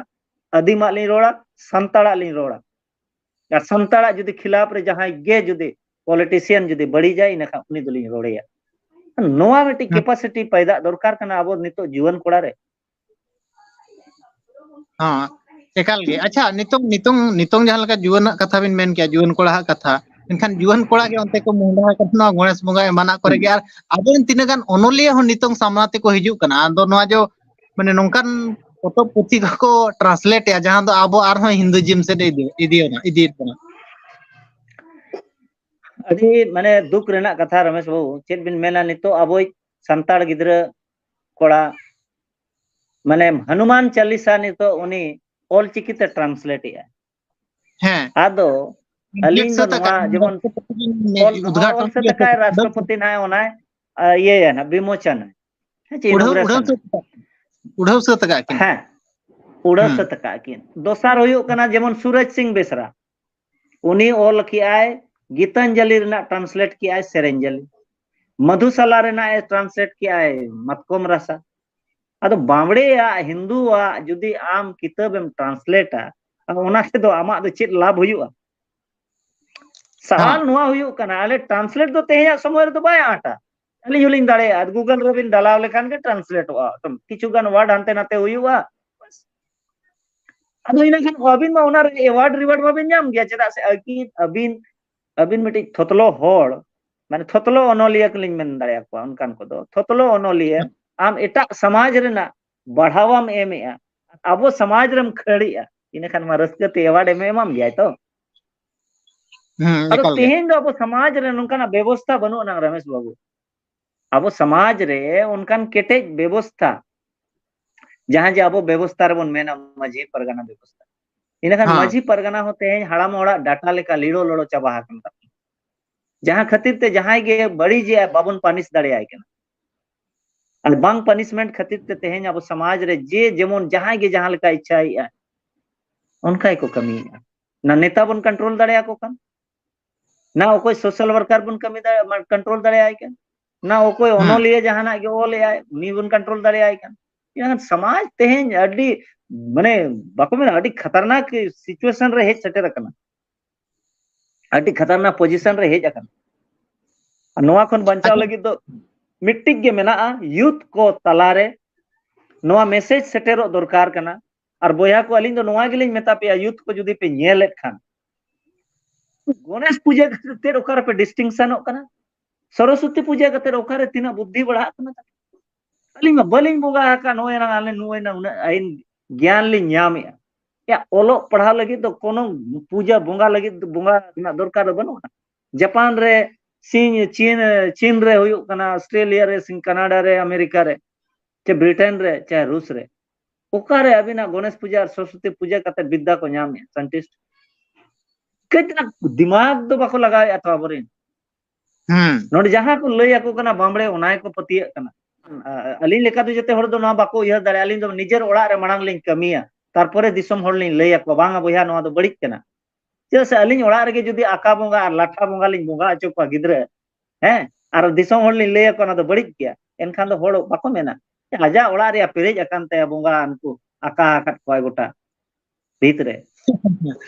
ᱟᱹᱫᱤᱢᱟᱜ ᱞᱤᱧ ᱨᱚᱲᱟ, ᱥᱟᱱᱛᱟᱲᱟᱜ ᱞᱤᱧ ᱨᱚᱲᱟ᱾ ᱟᱨ ᱥᱟᱱᱛᱟᱲᱟᱜ ᱡᱩᱫᱤ ᱠᱷᱤᱞᱟᱯ ᱨᱮ ᱡᱟᱦᱟᱸᱭ ᱜᱮ ᱡᱩᱫᱤ politician ᱡᱩᱫᱤ ᱵᱟᱹᱲᱤᱡᱟᱭ, ᱤᱱᱟᱹᱠᱷᱟᱱ ᱩᱱᱤ ᱫᱚᱞᱤᱧ ᱨᱚᱲᱮᱭᱟ᱾ ᱱᱚᱣᱟ ᱢᱤᱫᱴᱤᱡ ᱦᱮᱸ᱾ capacity ᱯᱟᱭᱫᱟ ᱫᱚᱨᱠᱟᱨ ᱠᱟᱱᱟ ᱟᱵᱚ ᱱᱤᱛᱚᱜ ᱡᱩᱣᱟᱹᱱ ᱠᱚᱲᱟ ᱨᱮ᱾ ᱦᱚᱸ, ᱮᱠᱟᱞ ᱜᱮ᱾ ᱟᱪᱪᱷᱟ, ᱱᱤᱛᱚᱝ, ᱱᱤᱛᱚᱝ, ᱱᱤᱛᱚᱝ ᱡᱟᱦᱟᱸ ᱞᱮᱠᱟ ᱡᱩᱣᱟᱹᱱᱟᱜ ᱠᱟᱛᱷᱟ ᱵᱤᱱ ᱢᱮᱱ ᱠᱮᱜᱼᱟ, ᱡᱩᱣᱟᱹᱱ ᱠᱚᱲᱟᱣᱟᱜ ᱠᱟᱛᱷᱟ, ᱢᱮᱱᱠᱷᱟᱱ ᱡᱩᱣᱟᱹᱱ ᱠᱚᱲᱟ ᱜᱮ ᱚᱱᱛᱮ ᱠᱚ ᱢᱚᱦᱰᱟ ᱟᱠᱟᱱᱟ ᱱᱚᱣᱟ ᱜᱚᱬᱮᱥ ᱵᱚᱸᱜᱟ ᱮᱢᱟᱱᱟᱜ ᱠᱚᱨᱮ ᱜᱮ᱾ ᱟᱨ ᱟᱵᱚᱨᱮᱱ ᱛᱤᱱᱟᱹᱜ ᱜᱟᱱ ᱚᱱᱚᱞᱤᱭᱟᱹ ᱦᱚᱸ ᱱᱤᱛᱚᱝ ᱥᱟᱢᱱᱟ ᱛᱮᱠᱚ ᱦᱤᱡᱩᱜ ᱠᱟᱱᱟ᱾ ᱟᱫᱚ ᱱᱚᱣᱟ ᱡᱚ, ᱢᱟᱱᱮ ᱱᱚᱝᱠᱟᱱ ᱯᱚᱛᱚᱵ ᱯᱩᱛᱷᱤ ᱠᱚᱠᱚ translate ᱮᱜᱼᱟ, ᱡᱟᱦᱟᱸ ᱫᱚ ᱟᱵᱚ ᱟᱨᱦᱚᱸ Hinduism ᱥᱮᱫ ᱮ ᱤᱫᱤ, ᱤᱫᱤᱭᱮᱫ ᱵᱚᱱᱟ, ᱤᱫᱤᱭᱮᱫ ᱵᱚᱱᱟ᱾ ᱟᱹᱰᱤ, ᱢᱟᱱᱮ, ᱫᱩᱠ ᱨᱮᱱᱟᱜ ᱠᱟᱛᱷᱟ, ᱨᱚᱢᱮᱥ ᱵᱟᱹᱵᱩ, ᱪᱮᱫ ᱵᱤᱱ ᱢᱮᱱᱟ, ᱱᱤᱛᱚᱜ ᱟᱵᱚᱭᱤᱡ ᱥᱟᱱᱛᱟᱲ ᱜᱤᱫᱽᱨᱟᱹ ᱠᱚᱲᱟ, ᱢᱟᱱᱮ, ᱦᱚᱱᱩᱢᱟᱱ ᱪᱟᱞᱤᱥᱟ ᱱᱤᱛᱚᱜ ᱩᱱᱤ ᱚᱞᱪᱤᱠᱤ ᱛᱮ translate ᱮᱜᱼᱟ᱾ ᱦᱮᱸ᱾ ᱟᱫᱚ ᱟᱹᱞᱤᱧ ᱫᱚ ᱱᱚᱣᱟ ᱡᱮᱢᱚᱱ ᱚᱞ, ᱚᱞ ᱥᱟᱹᱛ ᱟᱠᱟᱫ ᱨᱟᱥᱴᱨᱚᱯᱚᱛᱤ ᱱᱟᱭ ᱚᱱᱟᱭ, ᱟ, ᱤᱭᱟᱹᱭᱟ ᱱᱟᱜ, ᱵᱤᱢᱳᱪᱚᱱᱟᱭ᱾ ᱦᱮᱸ, ᱪᱮ ᱩᱰᱷᱟᱹᱣ, ᱩᱰᱷᱟᱹᱣ inauguration᱾ ᱥᱟᱹᱛ ᱟᱠᱟᱫ, ᱩᱰᱷᱟᱹᱣ ᱥᱟᱹᱛ ᱟᱠᱟᱫ ᱠᱤᱱ᱾ ᱦᱮᱸ, ᱩᱰᱷᱟᱹᱣ ᱦᱩᱸ᱾ ᱥᱟᱹᱛ ᱟᱠᱟᱫ ᱠᱤᱱ᱾ ᱫᱚᱥᱟᱨ ᱦᱩᱭᱩᱜ ᱠᱟᱱᱟ ᱡᱮᱢᱚᱱ ᱥᱩᱨᱚᱡᱽ ᱥᱤᱝ ᱵᱮᱥᱨᱟ, ᱩᱱᱤ ᱚᱞ ᱠᱮᱜᱼᱟᱭ ᱜᱤᱛᱟᱧᱡᱚᱞᱤ ᱨᱮᱱᱟᱜ translate ᱠᱮᱜᱼᱟᱭ ᱥᱮᱨᱮᱧᱡᱟᱞᱤ᱾ ᱢᱚᱫᱷᱩᱥᱟᱞᱟ ᱨᱮᱱᱟᱜ ᱮ translate ᱠᱮᱜᱼᱟᱭ ᱢᱟᱛᱠᱚᱢ ᱨᱟᱥᱟ᱾ ᱟᱫᱚ ᱵᱟᱸᱵᱲᱮᱭᱟᱜ, ᱦᱤᱱᱫᱩᱣᱟᱜ ᱡᱩᱫᱤ ᱟᱢ ᱠᱤᱛᱟᱹᱵ ᱮᱢ translate-ᱟ, ᱚᱱᱟ ᱛᱮᱫᱚ ᱟᱢᱟᱜ ᱫᱚ ᱪᱮᱫ ᱞᱟᱵᱷ ᱦᱩᱭᱩᱜᱼᱟ? ᱥᱟᱣᱟᱞ ᱦᱮᱸ᱾ ᱱᱚᱣᱟ ᱦᱩᱭᱩᱜ ᱠᱟᱱᱟ, ᱟᱞᱮ translate ᱫᱚ ᱛᱮᱦᱮᱧᱟᱜ ᱥᱚᱢᱚᱭ ᱨᱮᱫᱚ ᱵᱟᱭ ᱟᱸᱴᱟ᱾ ᱟᱹᱞᱤᱧ ᱦᱚᱸᱞᱤᱧ ᱫᱟᱲᱮᱭᱟᱜᱼᱟ, Google ᱨᱮᱵᱤᱱ ᱰᱟᱞᱟᱣ ᱞᱮᱠᱷᱟᱱ ᱜᱮ translate-ᱚᱜᱼᱟ᱾ ᱠᱤᱪᱷᱩ ᱜᱟᱱ word ᱦᱟᱱᱛᱮ ᱱᱟᱛᱮ ᱦᱩᱭᱩᱜᱼᱟ᱾ ᱟᱫᱚ ᱤᱱᱟᱹ ᱠᱷᱟᱱ ᱟᱹᱵᱤᱱ ᱢᱟ ᱚᱱᱟ ᱨᱮ award reward ᱢᱟᱵᱤᱱ ᱧᱟᱢ ᱜᱮᱭᱟ, ᱪᱮᱫᱟᱜ ᱥᱮ ᱟᱹᱠᱤᱱ, ᱟᱹᱵᱤᱱ, ᱟᱹᱵᱤᱱ ᱢᱤᱫᱴᱤᱡ ᱛᱷᱚᱛᱞᱚ ᱦᱚᱲ, ᱢᱟᱱᱮ ᱛᱷᱚᱛᱞᱚ ᱚᱱᱚᱞᱤᱭᱟᱹ ᱠᱚᱞᱤᱧ ᱢᱮᱱ ᱫᱟᱲᱮᱭᱟᱠᱚᱣᱟ ᱚᱱᱠᱟᱱ ᱠᱚᱫᱚ᱾ ᱛᱷᱚᱛᱞᱚ ᱚᱱᱚᱞᱤᱭᱟᱹ, ᱟᱢ ᱮᱴᱟᱜ ᱥᱚᱢᱟᱡᱽ ᱨᱮᱱᱟᱜ ᱵᱟᱲᱦᱟᱣᱟᱢ ᱮᱢᱮᱜᱼᱟ, ᱟᱵᱚ ᱥᱚᱢᱟᱡᱽ ᱨᱮᱢ ᱠᱷᱟᱹᱲᱮᱜᱼᱟ, ᱤᱱᱟᱹ ᱠᱷᱟᱱ ᱢᱟ ᱨᱟᱹᱥᱠᱟᱹ ᱛᱮ award ᱮᱢ ᱮᱢᱟᱢ ᱜᱮᱭᱟᱭ ᱛᱚ᱾ ᱦᱩᱸ, ᱟᱫᱚ ᱮᱠᱟᱞ ᱜᱮ᱾ ᱛᱮᱦᱮᱧ ᱫᱚ ᱟᱵᱚ ᱥᱚᱢᱟᱡᱽ ᱨᱮ ᱱᱚᱝᱠᱟᱱᱟᱜ ᱵᱮᱵᱚᱥᱛᱷᱟ ᱵᱟᱹᱱᱩᱜ ᱟᱱᱟᱝ, ᱨᱚᱢᱮᱥ ᱵᱟᱹᱵᱩ᱾ ᱟᱵᱚ ᱥᱚᱢᱟᱡᱽ ᱨᱮ ᱚᱱᱠᱟᱱ ᱠᱮᱴᱮᱡ ᱵᱮᱵᱚᱥᱛᱷᱟ, ᱡᱟᱦᱟᱸ ᱡᱮ ᱟᱵᱚ ᱵᱮᱵᱚᱥᱛᱷᱟ ᱨᱮᱵᱚᱱ ᱢᱮᱱᱟ ᱢᱟᱹᱡᱷᱤ ᱯᱟᱨᱜᱟᱱᱟ ᱵᱮᱵᱚᱥᱛᱷᱟ, ᱤᱱᱟᱹᱠᱷᱟᱱ ᱦᱮᱸ᱾ ᱢᱟᱹᱡᱷᱤ ᱯᱟᱨᱜᱟᱱᱟ ᱦᱚᱸ ᱛᱮᱦᱮᱧ ᱦᱟᱲᱟᱢ ᱦᱚᱲᱟᱜ ᱰᱟᱴᱟ ᱞᱮᱠᱟ ᱞᱤᱲᱚ ᱞᱚᱲᱚ ᱪᱟᱵᱟ ᱟᱠᱟᱱ ᱛᱟᱵᱚᱱᱟ᱾ ᱡᱟᱦᱟᱸ ᱠᱷᱟᱹᱛᱤᱨ ᱛᱮ ᱡᱟᱦᱟᱸᱭ ᱜᱮ ᱵᱟᱹᱲᱤᱡᱮᱜᱼᱟ, ᱵᱟᱵᱚᱱ ᱯᱟᱱᱤᱥ ᱫᱟᱲᱮᱭᱟᱭ ᱠᱟᱱᱟ᱾ ᱟᱨ ᱵᱟᱝ punishment ᱠᱷᱟᱹᱛᱤᱨ ᱛᱮ ᱛᱮᱦᱮᱧ ᱟᱵᱚ ᱥᱚᱢᱟᱡᱽ ᱨᱮ ᱡᱮ ᱡᱮᱢᱚᱱ ᱡᱟᱦᱟᱸᱭ ᱜᱮ ᱡᱟᱦᱟᱸ ᱞᱮᱠᱟ ᱤᱪᱪᱷᱟᱭᱮᱜᱼᱟ, ᱚᱱᱠᱟ ᱜᱮᱠᱚ ᱠᱟᱹᱢᱤᱭᱮᱜᱼᱟ᱾ ᱱᱟ ᱱᱮᱛᱟ ᱵᱚᱱ control ᱫᱟᱲᱮᱭᱟᱠᱚ ᱠᱟᱱ, ᱱᱟ ᱚᱠᱚᱭ social worker ᱵᱚᱱ ᱠᱟᱹᱢᱤ ᱫᱟᱲᱮ-, control ᱫᱟᱲᱮᱭᱟᱭ ᱠᱟᱱ, ᱱᱟ ᱚᱠᱚᱭ ᱦᱩᱸ᱾ ᱚᱱᱚᱞᱤᱭᱟᱹ ᱡᱟᱦᱟᱱᱟᱜ ᱜᱮ ᱚᱞᱮᱜᱼᱟᱭ, ᱩᱱᱤ ᱵᱚᱱ control ᱫᱟᱲᱮᱭᱟᱭ ᱠᱟᱱ᱾ ᱤᱱᱟᱹᱠᱷᱟᱱ ᱥᱚᱢᱟᱡᱽ ᱛᱮᱦᱮᱧ ᱟᱹᱰᱤ, ᱢᱟᱱᱮ, ᱵᱟᱠᱚ ᱢᱮᱱᱟ, ᱟᱹᱰᱤ ᱠᱷᱟᱛᱟᱨᱱᱟᱠ situation ᱨᱮ ᱦᱮᱡ ᱥᱮᱴᱮᱨ ᱟᱠᱟᱱᱟ, ᱟᱹᱰᱤ ᱠᱷᱟᱛᱟᱨᱱᱟᱠ position ᱨᱮ ᱦᱮᱡ ᱟᱠᱟᱱᱟ᱾ ᱟᱨ ᱱᱚᱣᱟ ᱠᱷᱚᱱ ᱵᱟᱧᱪᱟᱣ ᱟᱪᱪᱷᱟ᱾ ᱞᱟᱹᱜᱤᱫ ᱫᱚ ᱢᱤᱫᱴᱤᱡ ᱜᱮ ᱢᱮᱱᱟᱜᱼᱟ, youth ᱠᱚ ᱛᱟᱞᱟᱨᱮ ᱱᱚᱣᱟ message ᱥᱮᱴᱮᱨᱚᱜ ᱫᱚᱨᱠᱟᱨ ᱠᱟᱱᱟ᱾ ᱟᱨ ᱵᱚᱭᱦᱟ ᱠᱚ, ᱟᱹᱞᱤᱧ ᱫᱚ ᱱᱚᱣᱟ ᱜᱮᱞᱤᱧ ᱢᱮᱛᱟ ᱯᱮᱭᱟ, youth ᱠᱚ ᱡᱩᱫᱤ ᱯᱮ ᱧᱮᱞᱮᱫ ᱠᱷᱟᱱ, ᱜᱚᱱᱮᱥ ᱯᱩᱡᱟᱹ ᱠᱷᱟᱹᱛᱤᱨ ᱚᱠᱟ ᱨᱮᱯᱮ distinctionᱚᱜ ᱠᱟᱱᱟ? ᱥᱚᱨᱚᱥᱚᱛᱤ ᱯᱩᱡᱟᱹ ᱠᱟᱛᱮ ᱚᱠᱟᱨᱮ ᱛᱤᱱᱟᱹᱜ ᱵᱩᱫᱽᱫᱷᱤ ᱵᱟᱲᱦᱟᱜ ᱠᱟᱱᱟ? ᱟᱹᱞᱤᱧ ᱢᱟ ᱵᱟᱹᱞᱤᱧ ᱵᱚᱸᱜᱟ ᱟᱠᱟᱫ, ᱱᱚᱜᱼᱚᱭ ᱱᱟᱝ ᱟᱞᱮ ᱱᱚᱜᱼᱚᱭ ᱱᱟ ᱩᱱᱟᱹᱜ ᱟᱹᱭᱤᱱ ᱜᱮᱭᱟᱱ ᱞᱤᱧ ᱧᱟᱢᱮᱜᱼᱟ᱾ ᱭᱟ, ᱚᱞᱚᱜ ᱯᱟᱲᱦᱟᱣ ᱞᱟᱹᱜᱤᱫ ᱫᱚ ᱠᱳᱱᱳ ᱯᱩᱡᱟᱹ ᱵᱚᱸᱜᱟ ᱞᱟᱹᱜᱤᱫ ᱫᱚ, ᱵᱚᱸᱜᱟ ᱨᱮᱱᱟᱜ ᱫᱚᱨᱠᱟᱨ ᱫᱚ ᱵᱟᱹᱱᱩᱜᱼᱟ᱾ ᱡᱟᱯᱟᱱ ᱨᱮ, ᱪᱤᱱ, ᱪᱤᱱ, ᱪᱤᱱ ᱨᱮ ᱦᱩᱭᱩᱜ ᱠᱟᱱᱟ, ᱚᱥᱴᱨᱮᱞᱤᱭᱟ ᱨᱮ, ᱥᱤᱝ-, ᱠᱟᱱᱟᱰᱟ ᱨᱮ, ᱟᱢᱮᱨᱤᱠᱟ ᱨᱮ, ᱪᱮ ᱵᱨᱤᱴᱮᱱ ᱨᱮ, ᱪᱮ ᱨᱩᱥ ᱨᱮ, ᱚᱠᱟᱨᱮ ᱟᱹᱵᱤᱱᱟᱜ ᱜᱚᱱᱮᱥ ᱯᱩᱡᱟᱹ ᱟᱨ ᱥᱚᱨᱚᱥᱚᱛᱤ ᱯᱩᱡᱟᱹ ᱠᱟᱛᱮ ᱵᱤᱫᱽᱫᱟ ᱠᱚ ᱧᱟᱢᱮᱜᱼᱟ scientist? ᱠᱟᱹᱡ ᱛᱟᱞᱟᱝ ᱫᱤᱢᱟᱜᱽ ᱫᱚ ᱵᱟᱠᱚ ᱞᱟᱜᱟᱣᱮᱫᱼᱟ ᱛᱚ ᱟᱵᱚᱨᱮᱱ᱾ ᱦᱩᱸ᱾ ᱱᱚᱰᱮ ᱡᱟᱦᱟᱸ ᱠᱚ ᱞᱟᱹᱭ ᱟᱠᱚ ᱠᱟᱱᱟ ᱵᱟᱢᱵᱲᱮ, ᱚᱱᱟ ᱜᱮᱠᱚ ᱯᱟᱹᱛᱭᱟᱹᱜ ᱠᱟᱱᱟ᱾ ᱟ-, ᱟᱹᱞᱤᱧ ᱞᱮᱠᱟ ᱫᱚ ᱡᱚᱛᱚ ᱦᱚᱲ ᱫᱚ ᱱᱚᱣᱟ ᱵᱟᱠᱚ ᱩᱭᱦᱟᱹᱨ ᱫᱟᱲᱮᱭᱟᱜᱼᱟ᱾ ᱟᱹᱞᱤᱧ ᱫᱚ ᱱᱤᱡᱮᱨ ᱚᱲᱟᱜ ᱨᱮ ᱢᱟᱲᱟᱝ ᱞᱤᱧ ᱠᱟᱹᱢᱤᱭᱟ, ᱛᱟᱨᱯᱚᱨᱮ ᱫᱤᱥᱚᱢ ᱦᱚᱲ ᱞᱤᱧ ᱞᱟᱹᱭ ᱟᱠᱚᱣᱟ, "ᱵᱟᱝᱟ ᱵᱚᱭᱦᱟ, ᱱᱚᱣᱟ ᱫᱚ ᱵᱟᱹᱲᱤᱡ ᱠᱟᱱᱟ᱾" ᱪᱮᱫᱟᱜ ᱥᱮ ᱟᱹᱞᱤᱧ ᱚᱲᱟᱜ ᱨᱮᱜᱮ ᱡᱩᱫᱤ ᱟᱠᱟ ᱵᱚᱸᱜᱟ ᱟᱨ ᱞᱟᱴᱷᱟ ᱵᱚᱸᱜᱟ ᱞᱤᱧ ᱵᱚᱸᱜᱟ ᱦᱚᱪᱚ ᱠᱚᱣᱟ ᱜᱤᱫᱽᱨᱟᱹ, ᱦᱮᱸ, ᱟᱨ ᱫᱤᱥᱚᱢ ᱦᱚᱲ ᱞᱤᱧ ᱞᱟᱹᱭ ᱟᱠᱚᱣᱟ ᱚᱱᱟ ᱫᱚ ᱵᱟᱹᱲᱤᱡ ᱜᱮᱭᱟ, ᱮᱱᱠᱷᱟᱱ ᱫᱚ ᱦᱚᱲ ᱵᱟᱠᱚ ᱢᱮᱱᱟ, "ᱟᱡᱟᱜ ᱚᱲᱟᱜ ᱨᱮᱭᱟᱜ ᱯᱮᱨᱮᱡ ᱟᱠᱟᱱ ᱛᱟᱭᱟ ᱵᱚᱸᱜᱟ, ᱩᱱᱠᱩ ᱟᱠᱟ ᱟᱠᱟᱫ ᱠᱚᱣᱟᱭ ᱜᱚᱴᱟ ᱵᱷᱤᱛ ᱨᱮ᱾"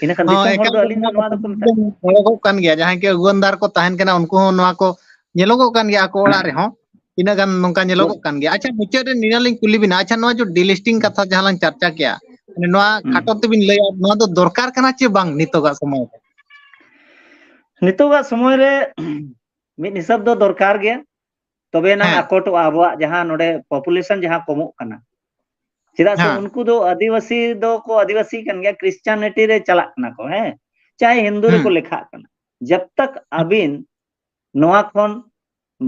ᱤᱱᱟᱹ ᱠᱷᱟᱱ ᱦᱚᱸ, ᱫᱤᱥᱚᱢ ᱦᱚᱲ ᱮᱠᱟᱞ ᱫᱚ ᱜᱮ ᱟᱹᱞᱤᱧ ᱫᱚ ᱱᱚᱣᱟ ᱫᱚᱠᱚ ᱢᱮᱛᱟᱜ ᱧᱮᱞᱚᱜᱚᱜ ᱠᱟᱱ ᱜᱮᱭᱟ, ᱡᱟᱦᱟᱸᱭ ᱜᱮ ᱟᱹᱜᱩᱣᱟᱹᱱᱫᱟᱨ ᱠᱚ ᱛᱟᱦᱮᱱ ᱠᱟᱱᱟ, ᱩᱱᱠᱩ ᱦᱚᱸ ᱱᱚᱣᱟ ᱠᱚ ᱧᱮᱞᱚᱜᱚᱜ ᱠᱟᱱ ᱜᱮᱭᱟ ᱟᱠᱚ ᱚᱲᱟᱜ ᱨᱮᱦᱚᱸ᱾ ᱛᱤᱱᱟᱹᱜ ᱜᱟᱱ ᱱᱚᱝᱠᱟ ᱧᱮᱞᱚᱜᱚᱜ ᱠᱟᱱ ᱜᱮᱭᱟ᱾ ᱟᱪᱪᱷᱟ, ᱢᱩᱪᱟᱹᱫ ᱨᱮ ᱱᱤᱭᱟᱹ ᱞᱤᱧ ᱠᱩᱞᱤ ᱵᱤᱱᱟ, ᱟᱪᱪᱷᱟ, ᱱᱚᱣᱟ ᱡᱮ delisting ᱠᱟᱛᱷᱟ ᱡᱟᱦᱟᱸ ᱞᱟᱝ ᱪᱟᱨᱪᱟ ᱠᱮᱜᱼᱟ, ᱢᱟᱱᱮ ᱱᱚᱣᱟ ᱦᱩᱸ᱾ ᱠᱷᱟᱴᱚ ᱛᱮᱵᱤᱱ ᱞᱟᱹᱭᱟ, ᱱᱚᱣᱟ ᱫᱚ ᱫᱚᱨᱠᱟᱨ ᱠᱟᱱᱟ ᱪᱮ ᱵᱟᱝ ᱱᱤᱛᱚᱜᱟᱜ ᱥᱚᱢᱚᱭ ᱨᱮ? ᱱᱤᱛᱚᱜᱟᱜ ᱥᱚᱢᱚᱭ ᱨᱮ ᱢᱤᱫ ᱦᱤᱥᱟᱹᱵ ᱫᱚ ᱫᱚᱨᱠᱟᱨ ᱜᱮᱭᱟ, ᱛᱚᱵᱮ ᱮᱱᱟᱝ ᱦᱮᱸ᱾ ᱟᱠᱚᱴᱚᱜᱼᱟ ᱟᱵᱚᱣᱟᱜ ᱡᱟᱦᱟᱸ ᱱᱚᱰᱮ population ᱡᱟᱦᱟᱸ ᱠᱚᱢᱚᱜ ᱠᱟᱱᱟ᱾ ᱪᱮᱫᱟᱜ ᱥᱮ ᱦᱮᱸ᱾ ᱩᱱᱠᱩ ᱫᱚ ᱟᱹᱫᱤᱵᱟᱹᱥᱤ ᱫᱚᱠᱚ ᱟᱹᱫᱤᱵᱟᱹᱥᱤ ᱠᱟᱱ ᱜᱮᱭᱟ, Christianity ᱨᱮ ᱪᱟᱞᱟᱜ ᱠᱟᱱᱟ ᱠᱚ, ᱦᱮᱸ, ᱪᱟᱦᱮ ᱦᱤᱱᱫᱩ ᱦᱩᱸ᱾ ᱨᱮᱠᱚ ᱞᱮᱠᱷᱟᱜ ᱠᱟᱱᱟ᱾ ᱡᱟᱵ ᱛᱟᱠ ᱟᱹᱵᱤᱱ ᱱᱚᱣᱟ ᱠᱷᱚᱱ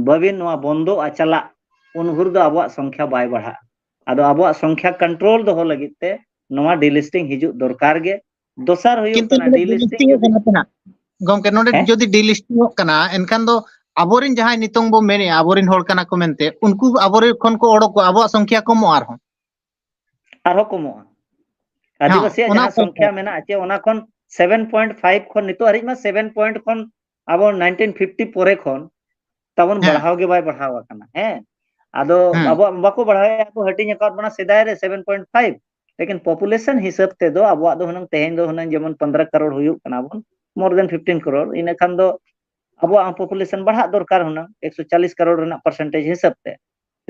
ᱵᱟᱹᱵᱤᱱ, ᱱᱚᱣᱟ ᱵᱚᱱᱫᱚᱜᱼᱟ ᱪᱟᱞᱟᱜ, ᱩᱱ ᱵᱷᱳᱨ ᱫᱚ ᱟᱵᱚᱣᱟᱜ ᱥᱚᱝᱠᱷᱭᱟ ᱵᱟᱭ ᱵᱟᱲᱦᱟᱜᱼᱟ᱾ ᱟᱫᱚ ᱟᱵᱚᱣᱟᱜ ᱥᱚᱝᱠᱷᱭᱟ control ᱫᱚᱦᱚ ᱞᱟᱹᱜᱤᱫ ᱛᱮ ᱱᱚᱣᱟ delisting ᱦᱤᱡᱩᱜ ᱫᱚᱨᱠᱟᱨ ᱜᱮ᱾ ᱫᱚᱥᱟᱨ ᱦᱩᱭᱩᱜ ᱠᱤᱱᱛᱩ ᱠᱟᱱᱟ, ᱱᱚᱰᱮ delisting delisting ᱚᱜ ᱡᱩᱫᱤ, ᱠᱟᱱᱟ ᱛᱚ ᱱᱟᱜ, ᱜᱚᱢᱠᱮ, ᱱᱚᱰᱮ ᱦᱮᱸ? ᱡᱩᱫᱤ delisting ᱚᱜ ᱠᱟᱱᱟ, ᱮᱱᱠᱷᱟᱱ ᱫᱚ ᱟᱵᱚᱨᱮᱱ ᱡᱟᱦᱟᱸᱭ ᱱᱤᱛᱚᱝ ᱵᱚ ᱢᱮᱱᱮᱜᱼᱟ, ᱟᱵᱚᱨᱮᱱ ᱦᱚᱲ ᱠᱟᱱᱟ ᱠᱚ ᱢᱮᱱᱛᱮ, ᱩᱱᱠᱩ ᱟᱵᱚᱨᱮᱱ ᱠᱷᱚᱱ ᱠᱚ ᱚᱰᱚᱠᱚᱜᱼᱟ, ᱟᱵᱚᱣᱟᱜ ᱥᱚᱝᱠᱷᱭᱟ ᱠᱚᱢᱚᱜᱼᱟ ᱟᱨᱦᱚᱸ᱾ ᱟᱨᱦᱚᱸ ᱠᱚᱢᱚᱜᱼᱟ᱾ ᱦᱮᱸ, ᱟᱹᱫᱤᱵᱟᱹᱥᱤᱭᱟᱜ ᱚᱱᱟ ᱡᱟᱦᱟᱸ ᱠᱚ ᱥᱚᱝᱠᱷᱭᱟ ᱢᱮᱱᱟᱜᱼᱟ ᱪᱮ, ᱚᱱᱟ ᱠᱷᱚᱱ seven point five ᱠᱷᱚᱱ, ᱱᱤᱛᱚᱜ ᱦᱟᱹᱨᱤᱡ ᱢᱟ seven point ᱠᱷᱚᱱ ᱟᱵᱚ nineteen fifty ᱯᱚᱨᱮ ᱠᱷᱚᱱ ᱛᱟᱵᱚᱱ ᱦᱮᱸ᱾ ᱵᱟᱲᱦᱟᱣ ᱜᱮ ᱵᱟᱭ ᱵᱟᱲᱦᱟᱣ ᱟᱠᱟᱱᱟ᱾ ᱦᱮᱸ, ᱟᱫᱚ ᱦᱮᱸ᱾ ᱟᱵᱚᱣᱟᱜ ᱵᱟᱠᱚ ᱵᱟᱲᱦᱟᱣᱮᱫᱼᱟ, ᱠᱚ ᱦᱟᱹᱴᱤᱧ ᱟᱠᱟᱫ ᱵᱚᱱᱟ ᱥᱮᱫᱟᱭ ᱨᱮ seven point five, ᱞᱮᱠᱤᱱ population ᱦᱤᱥᱟᱹᱵ ᱛᱮᱫᱚ ᱟᱵᱚᱣᱟᱜ ᱫᱚ ᱦᱩᱱᱟᱹᱝ ᱛᱮᱦᱮᱧ ᱫᱚ ᱦᱩᱱᱟᱹᱝ ᱡᱮᱢᱚᱱ ᱯᱚᱱᱫᱽᱨᱚ ᱠᱟᱨᱳᱲ ᱦᱩᱭᱩᱜ ᱠᱟᱱᱟ ᱵᱚᱱ, more than fifteen crore, ᱤᱱᱟᱹ ᱠᱷᱟᱱ ᱫᱚ ᱟᱵᱚᱣᱟᱜ ᱦᱚᱸ population ᱵᱟᱲᱦᱟᱜ ᱫᱚᱨᱠᱟᱨ ᱦᱩᱱᱟᱹᱝ, ᱮᱠᱥᱚ ᱪᱟᱞᱤᱥ ᱠᱟᱨᱳᱲ ᱨᱮᱱᱟᱜ percentage ᱦᱤᱥᱟᱹᱵ ᱛᱮ,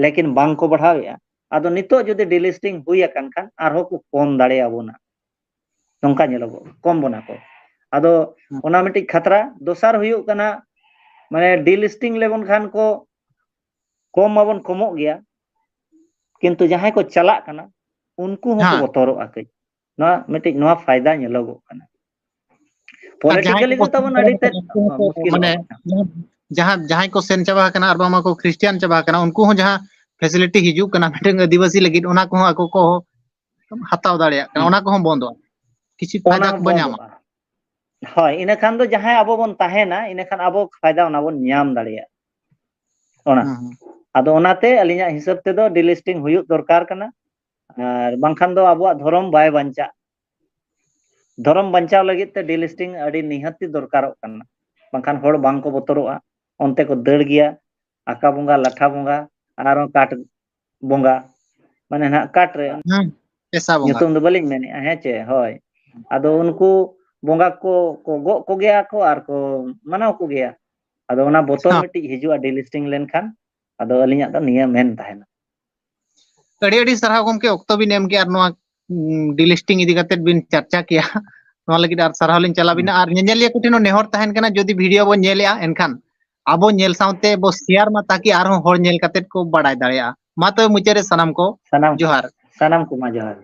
ᱞᱮᱠᱤᱱ ᱵᱟᱝ ᱠᱚ ᱵᱟᱲᱦᱟᱣᱮᱫᱼᱟ᱾ ᱟᱫᱚ ᱱᱤᱛᱚᱜ ᱡᱩᱫᱤ delisting ᱦᱩᱭ ᱟᱠᱟᱱ ᱠᱷᱟᱱ ᱟᱨᱦᱚᱸ ᱠᱚ ᱠᱚᱢ ᱫᱟᱲᱮᱭᱟᱵᱚᱱᱟ, ᱱᱚᱝᱠᱟ ᱧᱮᱞᱚᱜᱚᱜ, ᱠᱚᱢ ᱵᱚᱱᱟ ᱠᱚ᱾ ᱟᱫᱚ ᱚᱱᱟ ᱢᱤᱫᱴᱤᱡ ᱠᱷᱟᱛᱨᱟ᱾ ᱫᱚᱥᱟᱨ ᱦᱩᱭᱩᱜ ᱠᱟᱱᱟ, ᱢᱟᱱᱮ delisting ᱞᱮᱵᱚᱱ ᱠᱷᱟᱱ ᱠᱚ ᱠᱚᱢ ᱢᱟᱵᱚᱱ ᱠᱚᱢᱚᱜ ᱜᱮᱭᱟ, ᱠᱤᱱᱛᱩ ᱡᱟᱦᱟᱸᱭ ᱠᱚ ᱪᱟᱞᱟᱜ ᱠᱟᱱᱟ ᱩᱱᱠᱩ ᱦᱚᱸᱠᱚ ᱦᱮᱸ᱾ ᱵᱚᱛᱚᱨᱚᱜᱼᱟ ᱠᱟᱹᱡ᱾ ᱱᱚᱣᱟ ᱢᱤᱫᱴᱤᱡ ᱱᱚᱣᱟ ᱯᱷᱟᱭᱫᱟ ᱧᱮᱞᱚᱜᱚᱜ ᱠᱟᱱᱟ᱾ ᱟᱨ ᱡᱟᱦᱟᱸᱭ Politically ᱠᱚᱠᱚ ᱫᱚ ᱛᱟᱵᱚᱱ ᱥᱮᱱ ᱟᱹᱰᱤ ᱪᱟᱵᱟ ᱛᱮᱫ ᱟᱠᱟᱱᱟ, ᱩᱱᱠᱩ ᱦᱚᱸᱠᱚ, ᱢᱩᱥᱠᱤᱞᱚᱜᱼᱟ ᱢᱟᱱᱮ, ᱠᱟᱛᱷᱟ᱾ ᱡᱟᱦᱟᱸ, ᱡᱟᱦᱟᱸ, ᱡᱟᱦᱟᱸᱭ ᱠᱚ ᱥᱮᱱ ᱪᱟᱵᱟ ᱟᱠᱟᱱᱟ ᱟᱨ ᱵᱟᱝᱢᱟ ᱠᱚ Christian ᱪᱟᱵᱟ ᱟᱠᱟᱱᱟ, ᱩᱱᱠᱩ ᱦᱚᱸ ᱡᱟᱦᱟᱸ facility ᱦᱤᱡᱩᱜ ᱠᱟᱱᱟ ᱢᱤᱫᱴᱮᱱ ᱟᱹᱫᱤᱵᱟᱹᱥᱤ ᱞᱟᱹᱜᱤᱫ, ᱚᱱᱟ ᱠᱚᱦᱚᱸ ᱟᱠᱚ ᱠᱚ ᱦᱟᱛᱟᱣ ᱫᱟᱲᱮᱭᱟᱜ ᱠᱟᱱᱟ, ᱦᱩᱸ᱾ ᱚᱱᱟ ᱠᱚᱦᱚᱸ ᱵᱚᱱᱫᱚᱜᱼᱟ, ᱠᱤᱪᱷᱩ ᱚᱱᱟ ᱯᱷᱟᱭᱫᱟ ᱦᱚᱸ ᱠᱚᱵᱚ ᱧᱟᱢᱟ᱾ ᱵᱚᱱᱫᱚᱜᱼᱟ᱾ ᱦᱳᱭ, ᱤᱱᱟᱹ ᱠᱷᱟᱱ ᱫᱚ ᱡᱟᱦᱟᱸᱭ ᱟᱵᱚ ᱵᱚᱱ ᱛᱟᱦᱮᱱᱟ, ᱤᱱᱟᱹ ᱠᱷᱟᱱ ᱟᱵᱚ ᱯᱷᱟᱭᱫᱟ ᱚᱱᱟ ᱵᱚᱱ ᱧᱟᱢ ᱫᱟᱲᱮᱭᱟᱜᱼᱟ᱾ ᱚᱱᱟ᱾ ᱦᱩᱸ, ᱦᱩᱸ᱾ ᱟᱫᱚ ᱚᱱᱟᱛᱮ ᱟᱹᱞᱤᱧᱟᱜ ᱦᱤᱥᱟᱹᱵ ᱛᱮᱫᱚ delisting ᱦᱩᱭᱩᱜ ᱫᱚᱨᱠᱟᱨ ᱠᱟᱱᱟ᱾ ᱟᱨ ᱵᱟᱝᱠᱷᱟᱱ ᱫᱚ ᱟᱵᱚᱣᱟᱜ ᱫᱷᱚᱨᱚᱢ ᱵᱟᱭ ᱵᱟᱧᱪᱟᱜ᱾ ᱫᱷᱚᱨᱚᱢ ᱵᱟᱧᱪᱟᱣ ᱞᱟᱹᱜᱤᱫ ᱛᱮ delisting ᱟᱹᱰᱤ ᱱᱤᱦᱟᱹᱛᱤ ᱫᱚᱨᱠᱟᱨᱚᱜ ᱠᱟᱱᱟ᱾ ᱵᱟᱝᱠᱷᱟᱱ ᱦᱚᱲ ᱵᱟᱝ ᱠᱚ ᱵᱚᱛᱚᱨᱚᱜᱼᱟ, ᱚᱱᱛᱮ ᱠᱚ ᱫᱟᱹᱲ ᱜᱮᱭᱟ, ᱟᱠᱟ ᱵᱚᱸᱜᱟ, ᱞᱟᱴᱷᱟ ᱵᱚᱸᱜᱟ, ᱟᱨᱦᱚᱸ ᱠᱟᱴ ᱵᱚᱸᱜᱟ, ᱢᱟᱱᱮ ᱱᱟᱦᱟᱜ ᱠᱟᱴ ᱨᱮ, ᱦᱩᱸ, ᱯᱮᱥᱟ ᱵᱚᱸᱜᱟ᱾ ᱧᱩᱛᱩᱢ ᱫᱚ ᱵᱟᱹᱞᱤᱧ ᱢᱮᱱᱮᱫᱼᱟ, ᱦᱮᱸ ᱪᱮ? ᱦᱳᱭ, ᱟᱫᱚ ᱩᱱᱠᱩ ᱵᱚᱸᱜᱟ ᱠᱚ, ᱠᱚ ᱜᱚᱜ ᱠᱚᱜᱮᱭᱟ ᱠᱚ ᱟᱨ ᱠᱚ ᱢᱟᱱᱟᱣ ᱠᱚᱜᱮᱭᱟ᱾ ᱟᱫᱚ ᱚᱱᱟ ᱵᱚᱛᱚᱨ ᱦᱚᱸ᱾ ᱢᱤᱫᱴᱤᱡ ᱦᱤᱡᱩᱜᱼᱟ delisting ᱞᱮᱱᱠᱷᱟᱱ᱾ ᱟᱫᱚ ᱟᱹᱞᱤᱧᱟᱜ ᱫᱚ ᱱᱤᱭᱟᱹ ᱢᱮᱱ ᱛᱟᱦᱮᱱᱟ᱾ ᱟᱹᱰᱤ ᱟᱹᱰᱤ ᱥᱟᱨᱦᱟᱣ ᱜᱚᱢᱠᱮ, ᱚᱠᱛᱚ ᱵᱤᱱ ᱮᱢ ᱠᱮᱜᱼᱟ ᱟᱨ ᱱᱚᱣᱟ, ᱩᱸ, delisting ᱤᱫᱤ ᱠᱟᱛᱮᱫ ᱵᱤᱱ ᱪᱟᱨᱪᱟ ᱠᱮᱜᱼᱟ᱾ ᱱᱚᱣᱟ ᱞᱟᱹᱜᱤᱫ ᱟᱨ ᱥᱟᱨᱦᱟᱣ ᱞᱤᱧ ᱪᱟᱞ ᱟᱵᱤᱱᱟ᱾ ᱟᱨ ᱧᱮᱧᱮᱞᱤᱭᱟᱹ ᱠᱚᱴᱷᱮᱱ ᱦᱚᱸ ᱱᱮᱦᱚᱨ ᱛᱟᱦᱮᱱ ᱠᱟᱱᱟ, ᱡᱩᱫᱤ video ᱵᱚᱱ ᱧᱮᱞᱮᱜᱼᱟ, ᱮᱱᱠᱷᱟᱱ ᱟᱵᱚ ᱧᱮᱞ ᱥᱟᱶᱛᱮ ᱵᱚ share ᱢᱟ, ᱛᱟᱠᱤ ᱟᱨᱦᱚᱸ ᱦᱚᱲ ᱧᱮᱞ ᱠᱟᱛᱮᱫ ᱠᱚ ᱵᱟᱲᱟᱭ ᱫᱟᱲᱮᱭᱟᱜᱼᱟ᱾ ᱢᱟ ᱛᱚᱵᱮ ᱢᱩᱪᱟᱹᱫ ᱨᱮ ᱥᱟᱱᱟᱢ ᱠᱚ ᱥᱟᱱᱟᱢ ᱡᱚᱦᱟᱨ᱾ ᱥᱟᱱᱟᱢ ᱠᱚᱢᱟ ᱡᱚᱦᱟᱨ᱾